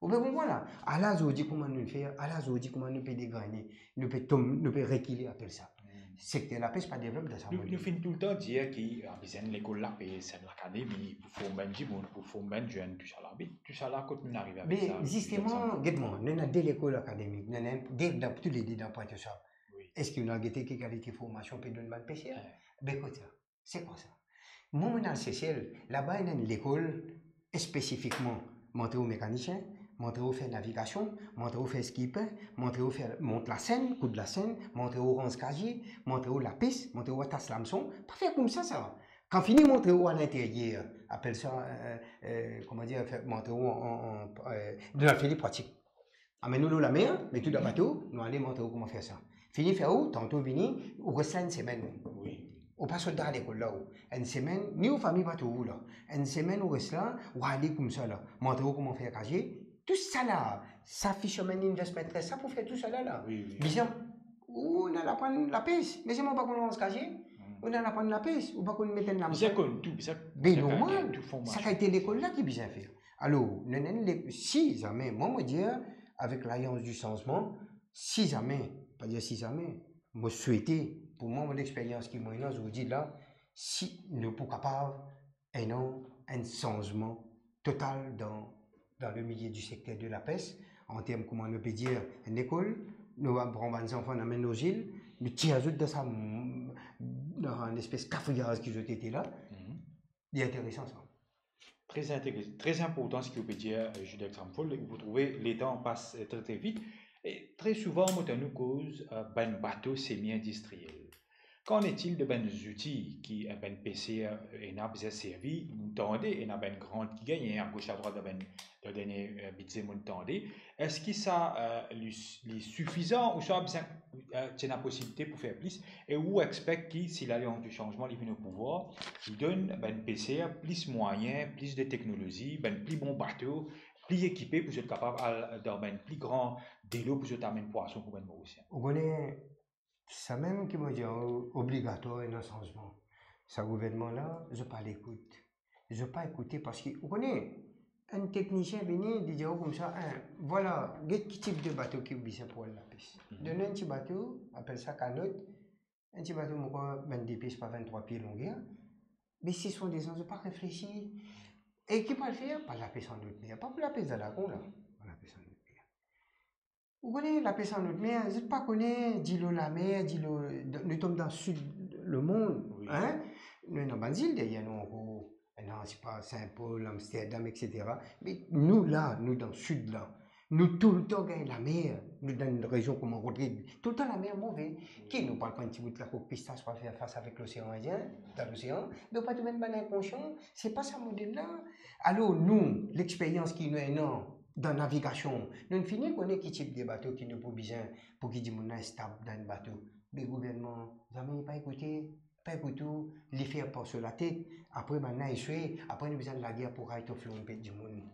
Ou pe konpran la? Ala zordi kouma nou fer, ala zordi kouma nou pe degrene, nou pe tom-, nou pe rekile, apel sa. Hmm. Sekter lapes pa devlop dan sa model. Nou, nou finn toultan dir ki, ah, bizin enn lekol lapes, enn lakademi, pou form bann dimoun, pou form bann zenn, tousala. Me tousala, kot nou arive avek sa? Be, zisteman, get mwa, nou ena de lekol akademik, nou ena de, dan, toulede dan Pointe-aux-Trembles. Wi. Eski nou al gete ki kalite formasion pe donn bann peser? Eh. Be kot sa? Se kwa sa? Mwa, monn al Sesel, laba ena enn lekol spesifikman, montre ou mekanisien, montre ou fer navigasion, montre ou fer skipper, montre ou fer mont lasenn, koud lasenn, montre ou rans kazie, montre ou lapes, montre ou atas lameson. Pa fer koumsa sa. Kan fini montre ou alinteryer, apel sa, eh, eh, kouma dir, fer, montre ou an, an, an, eh, nou al fer li pratik. Amenn ou lor lamer, met ou dan bato, nou ale montre ou kouma fer sa. Fini fer ou, tanto vini, ou res la enn semenn. Wi. Ou pa sot dan lekol la, ou. Enn semenn, ni ou fami pa trouv ou la. Enn semenn ou res la, ou ale koumsa la. Montre ou kouma fer kazie. Tousala, sa Fisherman Investment Trust, sa pou fer tousala la. Wi, wi. Bizin, ou inn al aprann lapes, me selman ou pa konn rans kazie. Hmm. Ou inn al aprann lapes, ou pa konn met enn lameson. Bizin konn tou, bizin, be bizin normal, gagn tou formasion. Sa kalite lekol la ki bizin fer. Alor, nou, nou, nou, si zame, mwa, mo dir, avek Lalians di Sanzman, si zame, pa dir si zame, mo swete, pou mwa, mo lexperyans ki mo ena zordi la, si nou pou kapav ena enn sanzman total dan dan le milie di sekter de lapes, an term, kouma nou pe dir, enn lekol, nou va pran bann zanfan, nou amenn lor zil, nou tir zot dan sa, dan enn espes kafriyaz ki zot ete la. Mhm. Li interesan sa. Tre interes-, tre inportan seki ou pe dir, eh, Judex Ramphol, ou pou trouve letan pas, eh, tre, tre vit. E tre souvan, mo tann nou koz, eh, bann bato semi-indistriyel. Qu'en est-il de bann zouti ki, eh, bann peser, eh, ena bizin servi? Nou tande, ena bann grant ki gagne, agos adrwat dan bann, dan dernie, eh, bidze, mo tande. Eski sa, eh, li, li sifizan ouswa bizin, eh, ti ena posibilite pou fer plis? E ou expek ki si Lalians di Sanzman li vinn o pouvwar, li donn bann peser plis mwayin, plis de teknolozi, bann pli bon bato, pli ekipe pou zot kapav al dan bann pli gran delo pou zot amenn pwason pou bann Morisien? Ou kone, samem ki mo dir, o-, obligatwar ena sanzman. Sa gouvernman la, zot pa lekout. Zot pa ekoute, parski, ou kone, enn teknisien vini, li dir ou koumsa, "Hein, vwala, get ki tip de bato ki ou bizin pou al lapes." Mhm. Donn enn ti bato, apel sa kanot, enn ti bato, mo krwar, vennde pie, pa venntrwa pie longer. Me se son dezan, zot pa reflesi. E ki pou al fer? Pa lapes an lot mer. Pa pou lapes dan lagon la. Pa lapes an lot mer. Ou kone, lapes an lot mer, zot pa kone dilo lamer, dilo, nou tom dan sid lemond, wi, hein? Nou ena bann zil deryer nou ankor, ena, sepa, Saint-Paul, Amsterdam, et cetera. Me nou la, nou dan sid la, nou toultan gagn lamer, nou dan enn rezion kouma Rodrig, toultan lamer move. Ki nou pa al pran enn ti bout lakok pistas pou al fer fas avek losean Indien, dan losean, me ou pa trouv enn bann inkonsian, se pa sa model la. Alor nou, lexperyans ki nou ena dan navigasion, nou fini kone ki tip de bato ki nou pou bizin pou ki dimoun la estab dan enn bato. Me gouvernman, zame li pa ekoute, pa ekout ou, li fer par so latet, apre bann la eswe, apre nou bizin lager pou right of loan pe dimoun.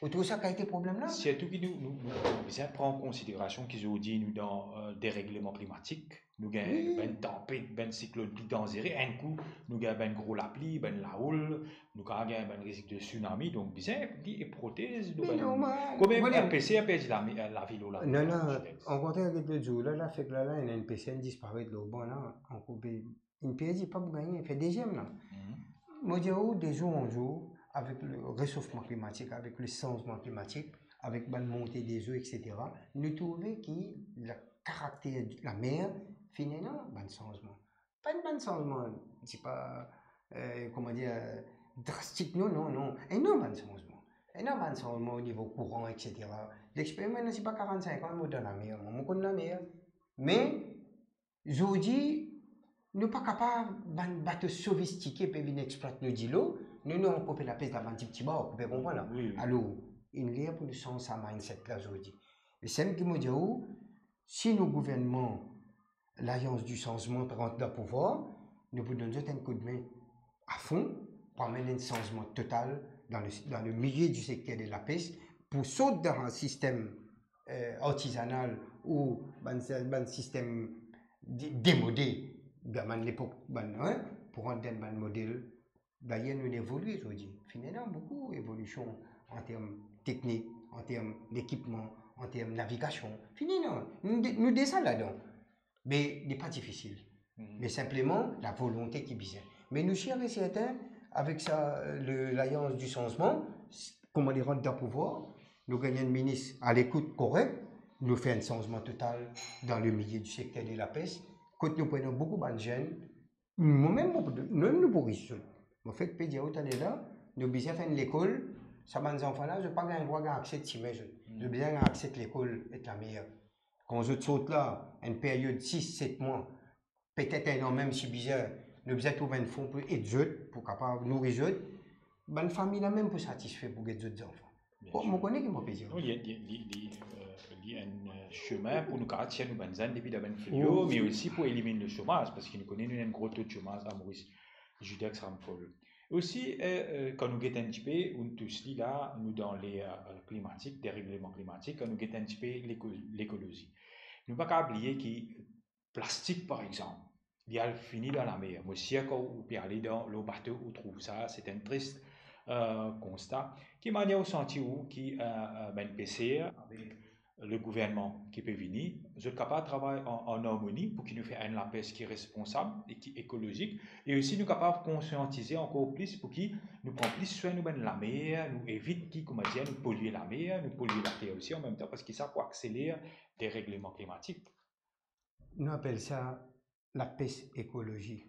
Ou trouv sa kalite problem la? Sirtou ki nou, nou, nou, nou bizin pran an konsiderasion ki zordi nou dan, eh, deregleman klimatik, nou gagn, wi, bann tanpet, bann siklonn pli danzere, enn kou nou gagn bann gro lapli, bann laoul, nou kapav gagn bann risk de tsunami, donk bizin li protez nou. Me bann normal. Konbien, konbien peser perdi lame-, lavi lor lamer? Non, non, Judex. Akontrer avek lot zour la, la fek la, la, ena enn peser inn disparet lor ban la, ankor pe, inn perdi, pa pou gagne, fer deziem la. Mhm. Mo dir ou, de zour an zour, avek le resofman klimatik, avek le sanzman klimatik, avek bann monte dezo, et cetera, nou trouve ki la karakter lamer finn ena bann sanzman. Pa enn bann sanzman, sepa, eh, kouma dir, eh, drastik, non, non, non. Ena bann sanzman. Ena bann sanzman o nivo kouran, et cetera. Lexperyans, sepa karannsink an mo dan lamer, mwa, mo konn lamer. Me zordi, nou pa kapav, bann bato sofistike pe vinn explwat nou dilo, nou, nou ankor pe lapes dan bann tipti bar, ou pe konpran la? Wi, wi. Alor, inn ler pou nou sanz sa mindset la zordi. E samem ki mo dir ou, si nou gouvernman, Lalians di Sanzman rant dan pouvwar, nou pou donn zot enn koudme a fon pou amenn enn sanzman total dan le, dan le milie di sekter de lapes, pou sort dan enn sistem, eh, artizanal ou bann, bann sistem de-, demode dan bann lepok, bann, hein, pou rant dan bann model. Dayer, nou evolye zordi. Finn ena boukou evolision an term teknik, an term lekipman, an term navigasion. Finn ena. Nou de-, nou deza ladan. Me li pa difisil. Mhm. Me sinpleman, lavolonte ki bizin. Me nou sir e sertin, avek sa, le, Lalians di Sanzman, s-, kouma li rant dan pouvwar, nou gagn enn minis alekout, korek, nou fer enn sanzman total dan le milie di sekter de lapes, kot nou pou ena boukou bann zenn, Mwa mem, mo pou, nou mem nou pou riz zot. Mo fek pe dir ou taler la, nou bizin fer enn lekol, sa bann zanfan la, zot pa gagn drwa gagn akse sime zot. Hmm. Zot bizin gagn akse lekol ek lamer. Kan zot sort la, enn peryod sis, set mwa, petet enn an mem si bizin, nou bizin trouv enn fon pou ed zot, pou kapav nouri zot. Bann fami la mem pou satisfe pou get zot zanfan. Bien sir. Bon, mo kone ki mo pe dir. Non, li, li, li, li, euh, li enn, euh, semin pou nou kapav tir nou bann zenn depi dan bann fliyo, wi, me osi pou eliminn le somaz, parski nou kone nou ena enn gro to de somaz a Moris, Judex Ramphol. Osi, euh, euh, kan nou get enn tipe, ou tous li la, nou dan le, euh, klimatik, deregleman klimatik, kan nou get enn tipe leko-, lekolozi. Nou pa kapav bliye ki plastik, par exanp, li al fini dan lamer. Mo sir kan ou pe ale dan, lor bato, ou trouv sa, se enn tris, euh, konsta. Ki manier ou santi ou ki, euh, euh, bann peser avek le gouvernman ki pe vini, zot kapav travay an, an armoni pou ki nou fer enn lapes ki responsab e ki ekolozik, e osi nou kapav konsiantize ankor plis pou ki nou pran plis swin nou bann lamer, nou evit ki, kouma dir, nou polye lamer, nou polye later osi an mem tan, parski sa pou akseler deregleman klimatik. Nou apel sa lapes ekolozi.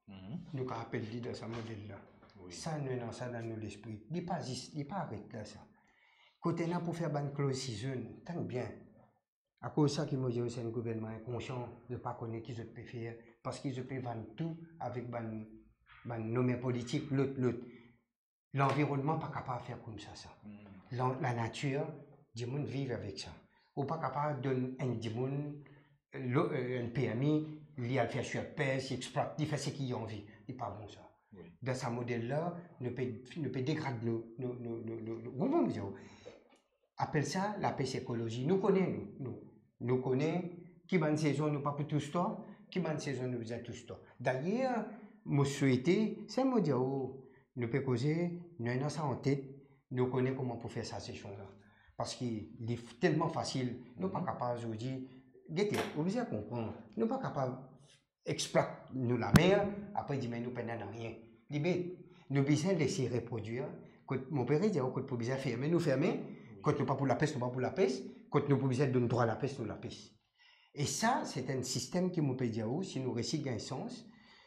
Mhm. Nou kapav apel li dan sa model la. Wi. Sa, nou ena sa dan nou lespri. Li pa zis, li pa aret la, sa. Kot ena pou fer bann close season, tann bien. Akoz sa ki mo dir, se enn gouvernman inkonsian, zot pa kone ki zot pe fer, parski zot pe vann tou avek bann, bann nome politik, lot, lot. Lanvironnman pa kapav fer koumsa sa. Hmm. Lan-, lanatir, dimoun viv avek sa. Ou pa kapav donn enn dimoun, lo-, eh, enn permi, li al fer sirpes, li explwat, li fer seki li anvi. Li pa bon sa. Wi. Dan sa model la, nou pe, nou pe degrad nou, nou, nou, nou, nou, nou, ou konpran mo dir? Apel sa lapes ekolozi. Nou kone, nou, nou, nou kone ki bann sezon nou pa pou tous twa, ki bann sezon nou bizin tous twa. Dayer, mo swete, se mo dir, oh, nou pe koze, nou ena sa antet, nou kone kouma pou fer sa sezon la. Parski li f-, telman fasil, nou pa kapav zordi, gete, ou bizin konpran, nou pa kapav explwat nou lamer, apre dimin nou pena nanye. Li bet. Nou bizin les reprodwir. Kot mo pe dir, kot pou bizin ferme, nou ferme. Wi. Kot nou pa pou lapes, nou pa pou lapes. Kot nou pou bizin donn drwa lapes, nou lapes. E sa, se enn sistem ki mo pe dir ou, si nou resi gagn sans,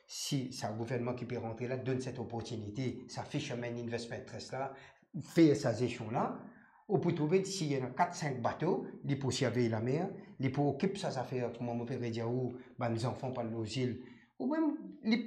si sa gouvernman ki pe rantre la donn set oportinite, sa Fishermen Investment Trust la, fer sa zestion la, ou pou trouve si ena kat, sink bato, li pou sirvey lamer, li pou okip sa zafer, kouma mo pe dir ou, bann zanfan pa lor zil, oubien li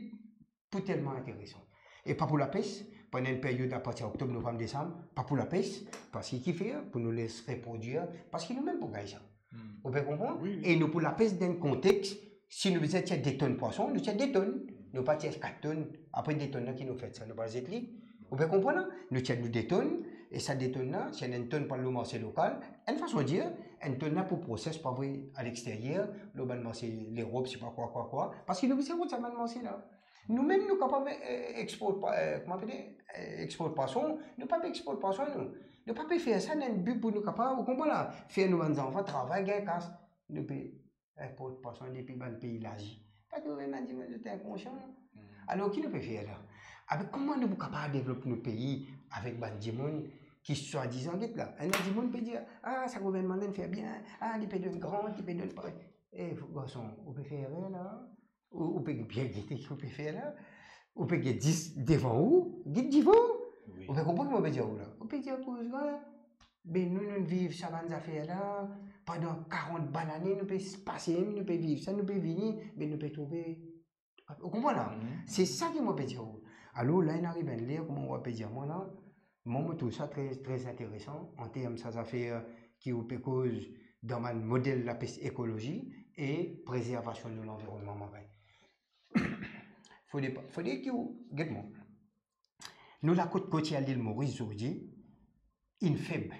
pou telman interesan. E pa pou lapes, pandan enn peryod apartir oktob, novam, desam, pa pou lapes, parski ki fer, pou nou les reprodwir, parski nou mem pou gagn sa. Hmm. Ou pe konpran? Wi, wi. E nou pou lapes dan enn kontex, si nou bizin tir de tonn pwason, nou tir de tonn. Nou pa tir kat tonn. Apre de tonn la ki nou fer sa, nou pa zet li. Ou pe konpran la? Nou tir nou de tonn, e sa de tonn la, si enn tonn pou al lor marse lokal, enn fason dir, enn tonn la pou proses pou avoy aleksteryer, lor bann marse Lerop, sipa kwa, kwa, kwa, parski nou bizin rod sa bann marse la. Nou mem nou kapav, eh, export pa-, eh, kouma apele, eh, export pwason, nou pa pe export pwason nou. Nou pa pe fer sa, nou ena enn bi pou nou kapav, ou konpran la, fer nou bann zanfan travay, gagn kas. Nou pe inport pwason depi bann pei Lazi. Parski bann dimoun zot inkonsian, non? Hmm. Alor ki nou pe fer la? Abe kouma nou pou kapav devlop nou pei avek bann dimoun ki swadizan, get la, enn dimoun pe dir, ah, sa gouvernman la inn fer bien, ah, li pe donn grant, li pe donn pre-, eh, garson, ou pe fer erer la. Ou, ou pe bien gete ki ou pe fer la. Ou pe get dis devan ou, get divan. Wi. Ou pe konpran ki mo pe dir ou la? Ou pe dir koz la, be nou, nou viv sa bann zafer la, pandan karant bann lane, nou pe pase, nou pe viv sa, nou pe vini, be nou pe trouve, ou konpran la? Mhm. Se sa ki mo pe dir ou. Alor, la inn ariv enn ler, kouma ou pe dir mwa la, mwa, mo trouv sa tre, tre interesan, an term sa zafer ki ou pe koz dan bann model lapes ekolozi e prezervasion nou lanvironnman marin. Fode pa, fode ki ou, get mwa. Nou lakot kotier Lil Moris zordi, inn feb.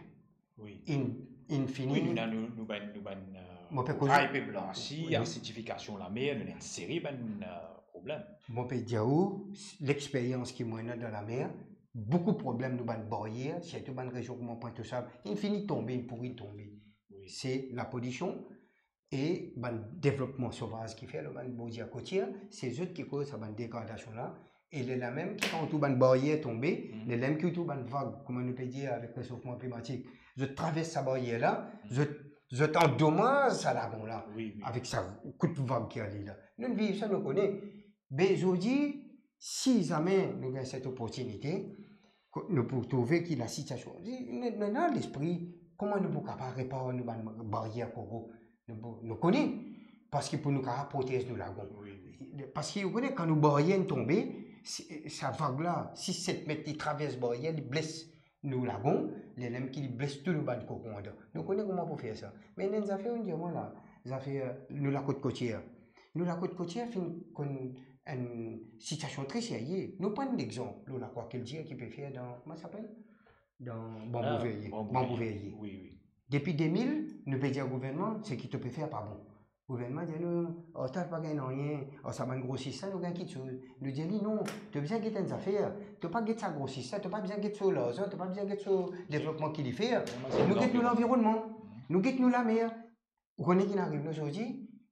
Wi. Inn, inn fini. Wi, nou ena nou, nou bann, nou bann, eh, mo pe koze, ray pe blansi, wi, asidifikasion lamer, nou ena enn seri bann, eh, problem. Mo pe dir ou, lexperyans ki mo ena dan lamer, boukou problem nou bann baryer, sirtou bann rezion kouma Pointe aux Sables, inn fini tonbe, inn pouri, inn tonbe. Wi. Se lapolision, e bann devlopman sovaz ki fer lor bann bordir kotier, se zot ki koz sa bann degradasion la. E lerla mem ki kan ou trouv bann baryer tonbe, hmm, lerla mem ki ou trouv bann vag, kouma nou pe dir avek resofman klimatik, zot travers sa baryer la, hmm, zot, zot andomaz sa lagon la, wi, wi, avek sa kout vag ki ale la. Nou viv sa, nou kone. Be zordi, si zame nou gagn set oportinite, ko-, nou pou trouve ki lasitiasion, nou, nou ena lespri, kouma nou pou kapav repar nou bann baryer koro, nou pou, nou kone, parski pou nou kapav protez nou lagon. Wi, wi. Parski ou kone, kan nou baryer inn tonbe, si, sa vag la, sis set met, li travers baryer, li bles nou lagon, lerla mem ki li bles tou nou bann koro andan. Nou kone kouma pou fer sa. Me ena enn zafer, ou dir mwa la, zafer, eh, nou lakot kotier. Nou lakot kotier finn konn enn sitiasion tre serye. Nou pran enn lexanp, lor Lakrwa Kiltir ki pe fer dan, kouma sa apel? Dan Banbou, ah, Verrier. Banbou, Banbou Verrier. Verrier. Wi, wi. Depi de mil, nou pe dir gouvernman, seki to pe fer pa bon. Gouvernman dir nou, oh, to pa gagn nanye, oh, sa bann grosis la, nou gagn kiksoz. Nou dir li, non, to bizin get enn zafer. To pa get sa grosis la, to pa bizin get so larzan, to pa bizin get so devlopman ki li fer. Normalman, se nou get nou lanvironnman. Lanvironnman. Nou get nou lamer. Ou kone ki inn ariv nou zordi?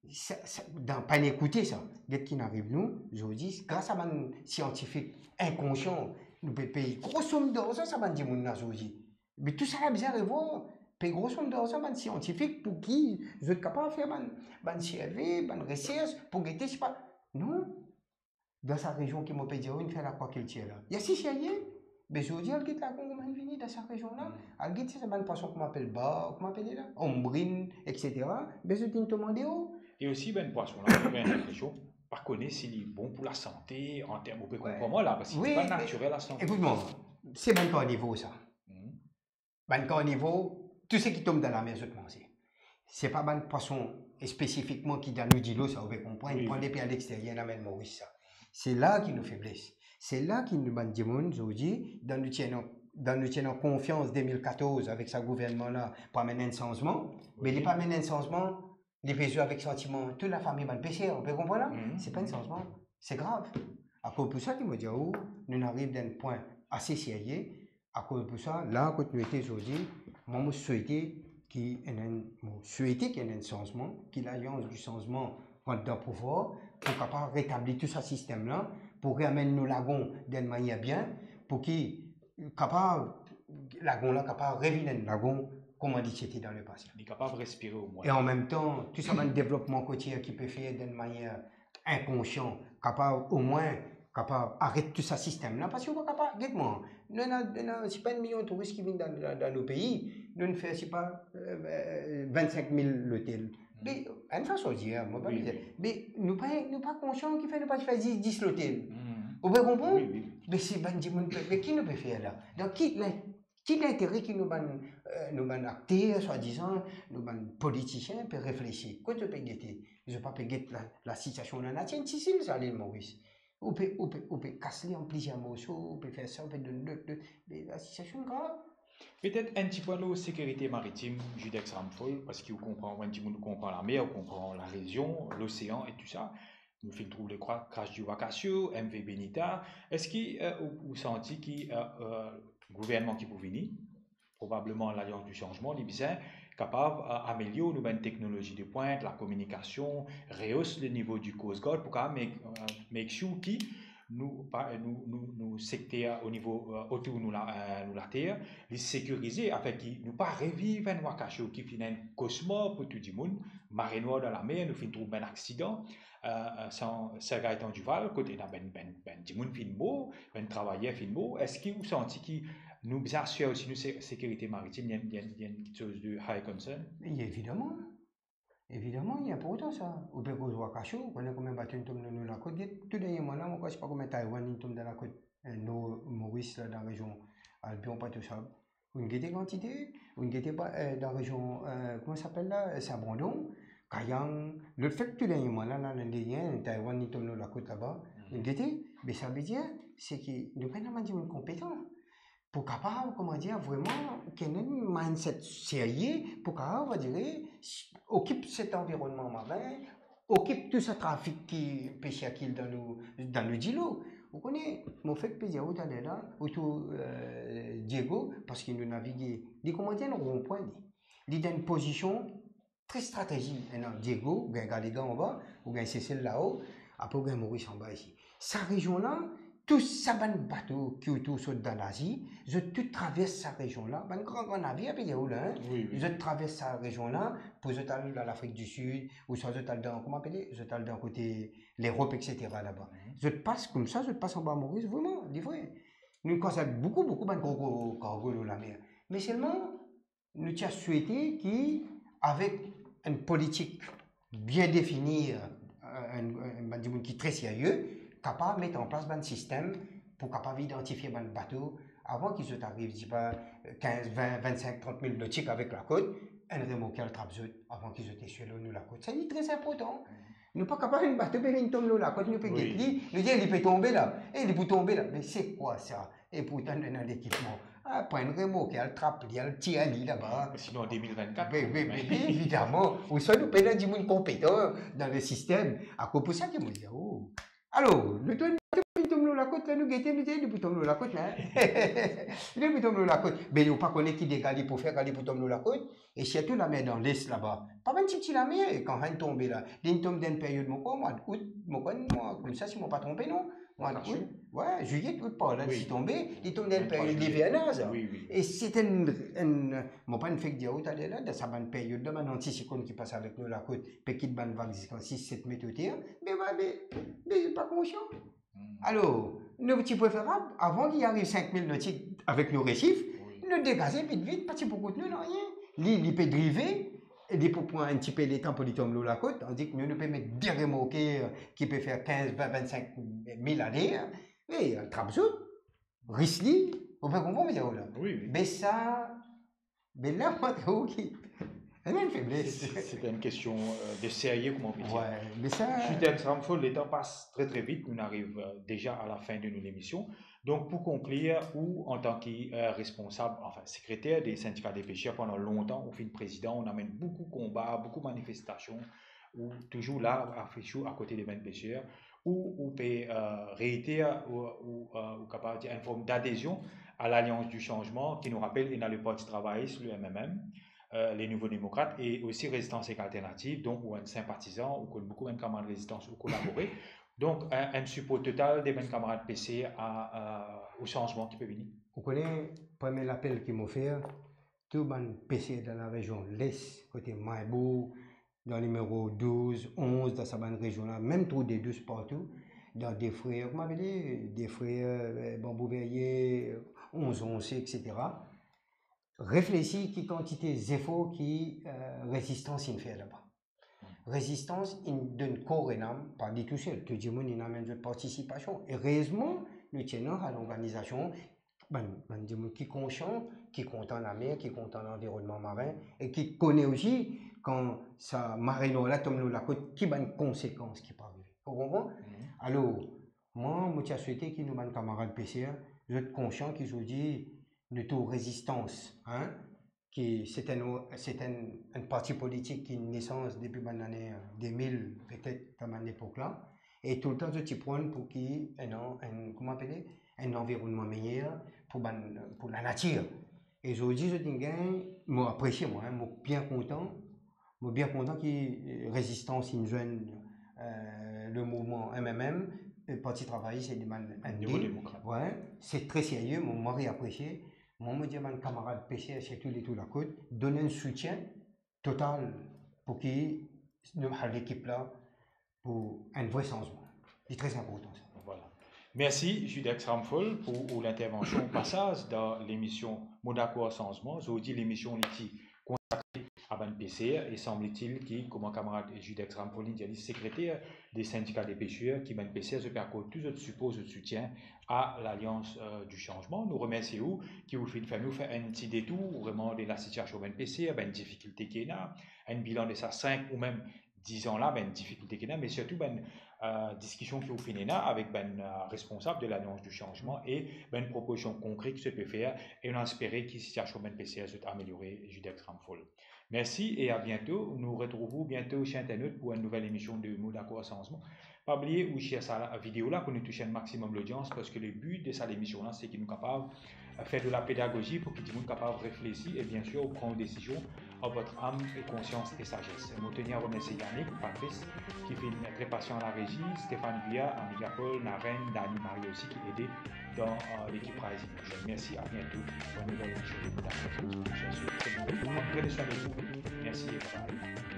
Sa, sa, dan, pa ekoute sa. Get ki inn ariv nou zordi, gras a bann siantifik inkonsian, nou pe pey gro som larzan sa bann dimoun la zordi. Me tou sa la bizin revwar, pey gro som larzan bann siantifik pou ki zot kapav fer bann, bann serve, bann resers, pou gete, sipa, non. Dan sa rezion ki mo pe dir ou, inn fer lakwakiltir la. Li ase serye, be zordi al get lagon kouma inn vini dan sa rezion la. Al get sa bann pwason kouma apel bar, kouma apel la, onbrin, et cetera. Be zot inn tom andeor. E osi bann pwason la, mo gagn linpresion, pa kone si li bon pou lasante, an term, ou pe konpran mwa la, paski li pa natirel a san pou san. Ekout mwa, se bann karnivo sa. Bann karnivo, tou seki tom dan lamer zot manze. Se pa bann pwason spesifikman ki dan nou dilo sa, ou pe konprann, pran depi alexteryer, inn amenn Moris sa. Se la ki nou febles. Se la ki nou bann dimoun zordi, dan nou ti ena, dan nou ti ena konfians de mil katorz avek sa gouvernman la pou amenn enn sanzman, me li pa amenn enn sanzman, li pe zwe avek santiman tou lafami bann peser, ou pe konpran la? Se pa enn sanzman, se grav. Akoz pou sa ki mo dir ou, nou ariv dan enn pwin ase serye, Akoz pou sa, la kot nou ete zordi, mwa mo swete ki ena enn, mo swete ki ena enn sanzman, ki Lalians di Sanzman rant dan pouvwar, pou kapav retabli tou sa sistem la, pou reamenn nou lagon dan enn manier bien, pou ki kapav, lagon la kapav revinn enn lagon kouma li ti ete dan lepase. Li kapav respire omwin. E an mem tan, tou sa bann devlopman kotier ki pe fer dan enn manier inkonsian, kapav omwin, kapav aret tou sa sistem la, paski ou pa kapav, get mwa, nou ena, nou ena, sipa enn milion touris ki vinn dan, dan, dan nou pei, nou fer, sipa, eh, eh, vinn-sink mil lotel. Me, enn fason dir, mo pa bizin, me nou pa, nou pa konsian ki fer nou pa fer dis, dis lotel. Ou pe konpran? Me se bann dimoun pe, me ki nou pe fer la? Dan ki, la, ki lintere ki nou bann, eh, nou bann akter, swadizan, nou bann politisien pe reflesi? Kot zot pe gete? Zot pa pe get la, lasitiasion lanatir, enn ti zil sa, Lil Moris. Ou pe, ou pe, ou pe kas li an plizier morso, ou pe fer sa, ou pe donn lot, lot, me lasitiasion grav. Petet enn ti pwin lor sekirite maritim, Judex Ramfolle, paski ou konpran, ou enn dimoun ou konpran lamer, ou konpran larezion, losean e tou sa. Nou finn trouv lekras di Wakasio, M V Benita. Eski, eh, ou, ou santi ki, eh, eh, gouvernman ki pou vini, probableman Lalians di Sanzman, li bizin kapav, eh, amelior nou bann teknolozi de pwint, lakominikasion, rehos le nivo di Coast Guard pou kapav make, eh, make sure ki nou, pa, nou, nou, nou sekter o nivo, eh, otour nou la, eh, nou later, li sekirize, afin ki nou pa reviv enn Wakasio ki finn enn kosmar pou tou dimoun, mare nwar dan lamer, nou finn trouv bann aksidan, eh, eh, Saint, Saint-Gaëtan-du-Val, kot ena bann, bann, bann dimoun finn mor, bann travayer finn mor. Eski ou santi ki nou bizin asir osi nou se-, sekirite maritim, li enn, li enn, li enn kiksoz de high concern? Evidaman. Evidaman, li inportan sa. Ou pe koz Wakasio, ou kone konbien bato inn tom lor nou lakot? Get, tou dernie mwa la, mo krwar, sipa konbien Taiwan inn tom dan lakot, eh, nor Moris la, dan rezion Albion, Pwint Osab. Ou'nn gete kantite, ou'nn gete pa, eh, dan rezion, eh, kouma sa apel la, eh, Saint-Brandon, Cayang, lot fek tou dernie mwa la, la, lanedir, Taiwan inn tom lor lakot laba. Ou'nn gete, be sa ve dir, se ki nou pena bann dimoun konpetan pou kapav, kouma dir, vreman, ki ena enn mindset serye pou kapav, va dire, okip set anvironnman marin, okip tou sa trafik ki pe sirkil dan nou, dan nou dilo. Ou kone, mo fek pe dir ou taler la, otour, eh, Diego, paski nou navige, li kouma dir enn ronpwin, li. Li dan enn pozision tre stratezi. Ena Diego, ou gagn Galigan anba, ou gagn Sesel lao, apre ou gagn Moris anba isi. Sa rezion la, tou sa bann bato ki otour sot dan Lazi, zot tou travers sa rezion la, bann gran, gran navir, pe dir ou la, hein? Wi, wi. Zot travers sa rezion la pou zot al dan Lafrik di Sid, ouswa zot al dan, kouma apele, zot al dan kote Lerop, et cetera laba. Mhm. Zot pas koumsa, zot pas anba Moris, vreman, li vre. Nou konserv boukou, boukou bann gro, gro kargo lor lamer. Me selman, nou ti a swete ki, avek enn politik bien defini, eh, enn, enn bann dimoun ki tre serye, kapav met an plas bann sistem pou kapav idantifie bann bato avan ki zot ariv, sipa, kinz, vin, vinn-sink, trant mil notik avek lakot, enn remorker al trap zot avan ki zot eswe lor nou lakot. Sa li tre inportan. Nou pa kapav, enn bato pe vinn tom lor lakot, nou pe get li, nou dir li pe tonbe la, e li pou tonbe la. Me se kwa sa? E pourtan nou ena lekipman. Ah, pran enn remorker, al trap li, al tir li laba. Sinon, an de mil vinn-kat, be, be, be, be, evidaman, ouswa nou pena dimoun konpetan dan le sistem. Akoz pou sa ki mo dir, oh. Alor, nou trouv enn bato vinn tom lor lakot la, nou gete, nou dir, "Li pou tom lor lakot la, hein." Li pou tom lor lakot. Be nou pa kone ki dega li pou fer kan li pou tom lor lakot. E sirtou lamer dan Les laba. Pa bann tipti lamer, kan linn tonbe la. Linn tom dan enn period, mo krwar, mwa Out, mo krwar, mwa, koumsa, si mo pa tronpe, non? Mwa Out, wi, Zilye, Out, par la, wi, ti tonbe, li tom dan enn period livernaz. Wi, wi. E se enn, enn, mo pa'nn fek dir ou taler la, dan sa bann period la, bann antisiklonn ki pas avek nou lakot, pe kit bann vag ziska sis, set met oter, be, be, be, be, pa konsian. Hmm. Alor, nou ti preferab, avan li ariv sink mil notik avek nou resif, wi, nou degaze vit vit, pa ti pou kout nou nanye. Li, li pe drive, e li pou pran enn tipe letan pou li tom lor lakot, tandik nou, nou pe met de remorker ki pe fer kinz, vin, vinn-sink mil aler, e trap zot, ris li, ou pe konpran mo dir ou la. Wi, wi. Be sa, be la, mo trouv ki ena enn febles. Se, se, se enn kestion, euh, de serye, kouma nou pe dir. Wi, be sa... Judex Ramfohl, letan pas tre, tre vit, nou ariv, euh, deza a lafin de nou lemision. Donk, pou konklir, ou, antan ki, euh, responsab, anfin, sekreter de sindika de peser pandan lontan, ou finn prezidan, ou amenn boukou konba, boukou manifestasion, ou touzour la, afis ou akote de bann peser, ou, ou pe, euh, reiter, ou, ou, euh, ou kapav dir enn form dadezion a Lalians di Sanzman, ki nou rapel, ena le Parti Travayis, le M M M, euh, les Nouveaux Démocrates, e osi Résistance et Alternatives, donk ou enn sinpatizan, ou konn boukou bann kamarad Rezistans, ou kolabore. Donk, enn, enn sipor total de bann kamarad peser a, a, o sanzman ki pe vini. Ou kone, premie lapel ki mo fer, tou bann peser dan larezion Les, kote Maybour, dan nimero douz, onz, dan sa bann rezion la, mem Trou de Dous partou, dan Defrer, kouma apele, Defrer, euh, Banbou Verye, Onz Onse, et cetera. Reflesi ki kantite zefor ki, euh, Rezistans inn fer laba. Rezistans inn donn kor e nam, pa li tousel, tou dimoun inn amenn zot partisipasion. Erezman, nou ti ena sa lorganizasion, bann, bann dimoun ki konsian, ki kontan lamer, ki kontan lanvironnman marin, e ki kone osi kan sa mare nwar la tom lor lakot, ki bann konsekans ki pou arive. Ou konpran? Mhm. Alor, mwa, mo ti a swete ki nou bann kamarad peser, zot konsian ki zordi nou tou Rezistans, hein, ki se enn, se enn, enn parti politik ki nesans depi bann lane, euh, de mil, petet, dan bann lepok la. E toultan zot ti pran pou ki ena enn, kouma apele, enn lanvironnman meyer pou bann, pou lanatir. E zordi zot inn gagn, mo apresie mwa, hein, mo bien kontan, mo bien kontan ki, euh, Rezistans inn zwenn, euh, le mouvman M M M, e Parti Travayis e bann, bann Nouveaux Démocrates. Wi, se tre serye, mo, mo reapresie. Mwa, mo dir bann kamarad peser, sirtou letou lakot, donn enn soutien total pou ki nou, lekip la, pou enn vre sanzman. Li tre inportan sa. Vwala. Mersi, Judex Ramfohl, pou ou lintervansion, pasaz dan lemision Mo Dakor Sanzman. Zordi, lemision li ti konsakre a bann peser, e sanble-t-il ki, kouma kamarad Judex Ramfohl inn dir li, sekreter de sindika de peser, ki bann peser, zot pe akord tou zot sipor, zot soutien a Lalians, euh, di Sanzman. Nou remersie ou ki ou finn fer nou fer enn ti detour, vreman, de lasitiasion bann peser, bann difikilte ki ena, enn bilan de sa sink ou mem diz an la, bann difikilte ki ena, me sirtou bann, euh, diskision ki ou finn ena avek bann, euh, responsab de Lalians di Sanzman e bann propozision konkre ki zot pe fer, e nou espere ki sitiasion bann peser zot ameliore, Judex Ramfohl. Mersi e a biento. Nou retrouv ou biento, ser internot, pou enn nouvel emision de Mo Dakor Sanzman. Pa bliye ou share sa la, video la, pou nou touche enn maximum lodians, parski le bi de sa lemision la, se ki nou kapav, euh, fer de la pedagozi pou ki dimoun kapav reflesi e, biensir, pran desizion an votre âme et conscience et sagesse. Mo teni a remersie Yannick, Patrice, ki finn tre pasian la rezi, Stéphane Vuillat, Amiga Paul, Naren, Dani, Marie osi ki ede dan, euh, lekip Rise Emotion. Mersi, a biento pou enn nouvel emision de Mo Dakor Sanzman. Prenez soin de vous. Mersi e bye bye.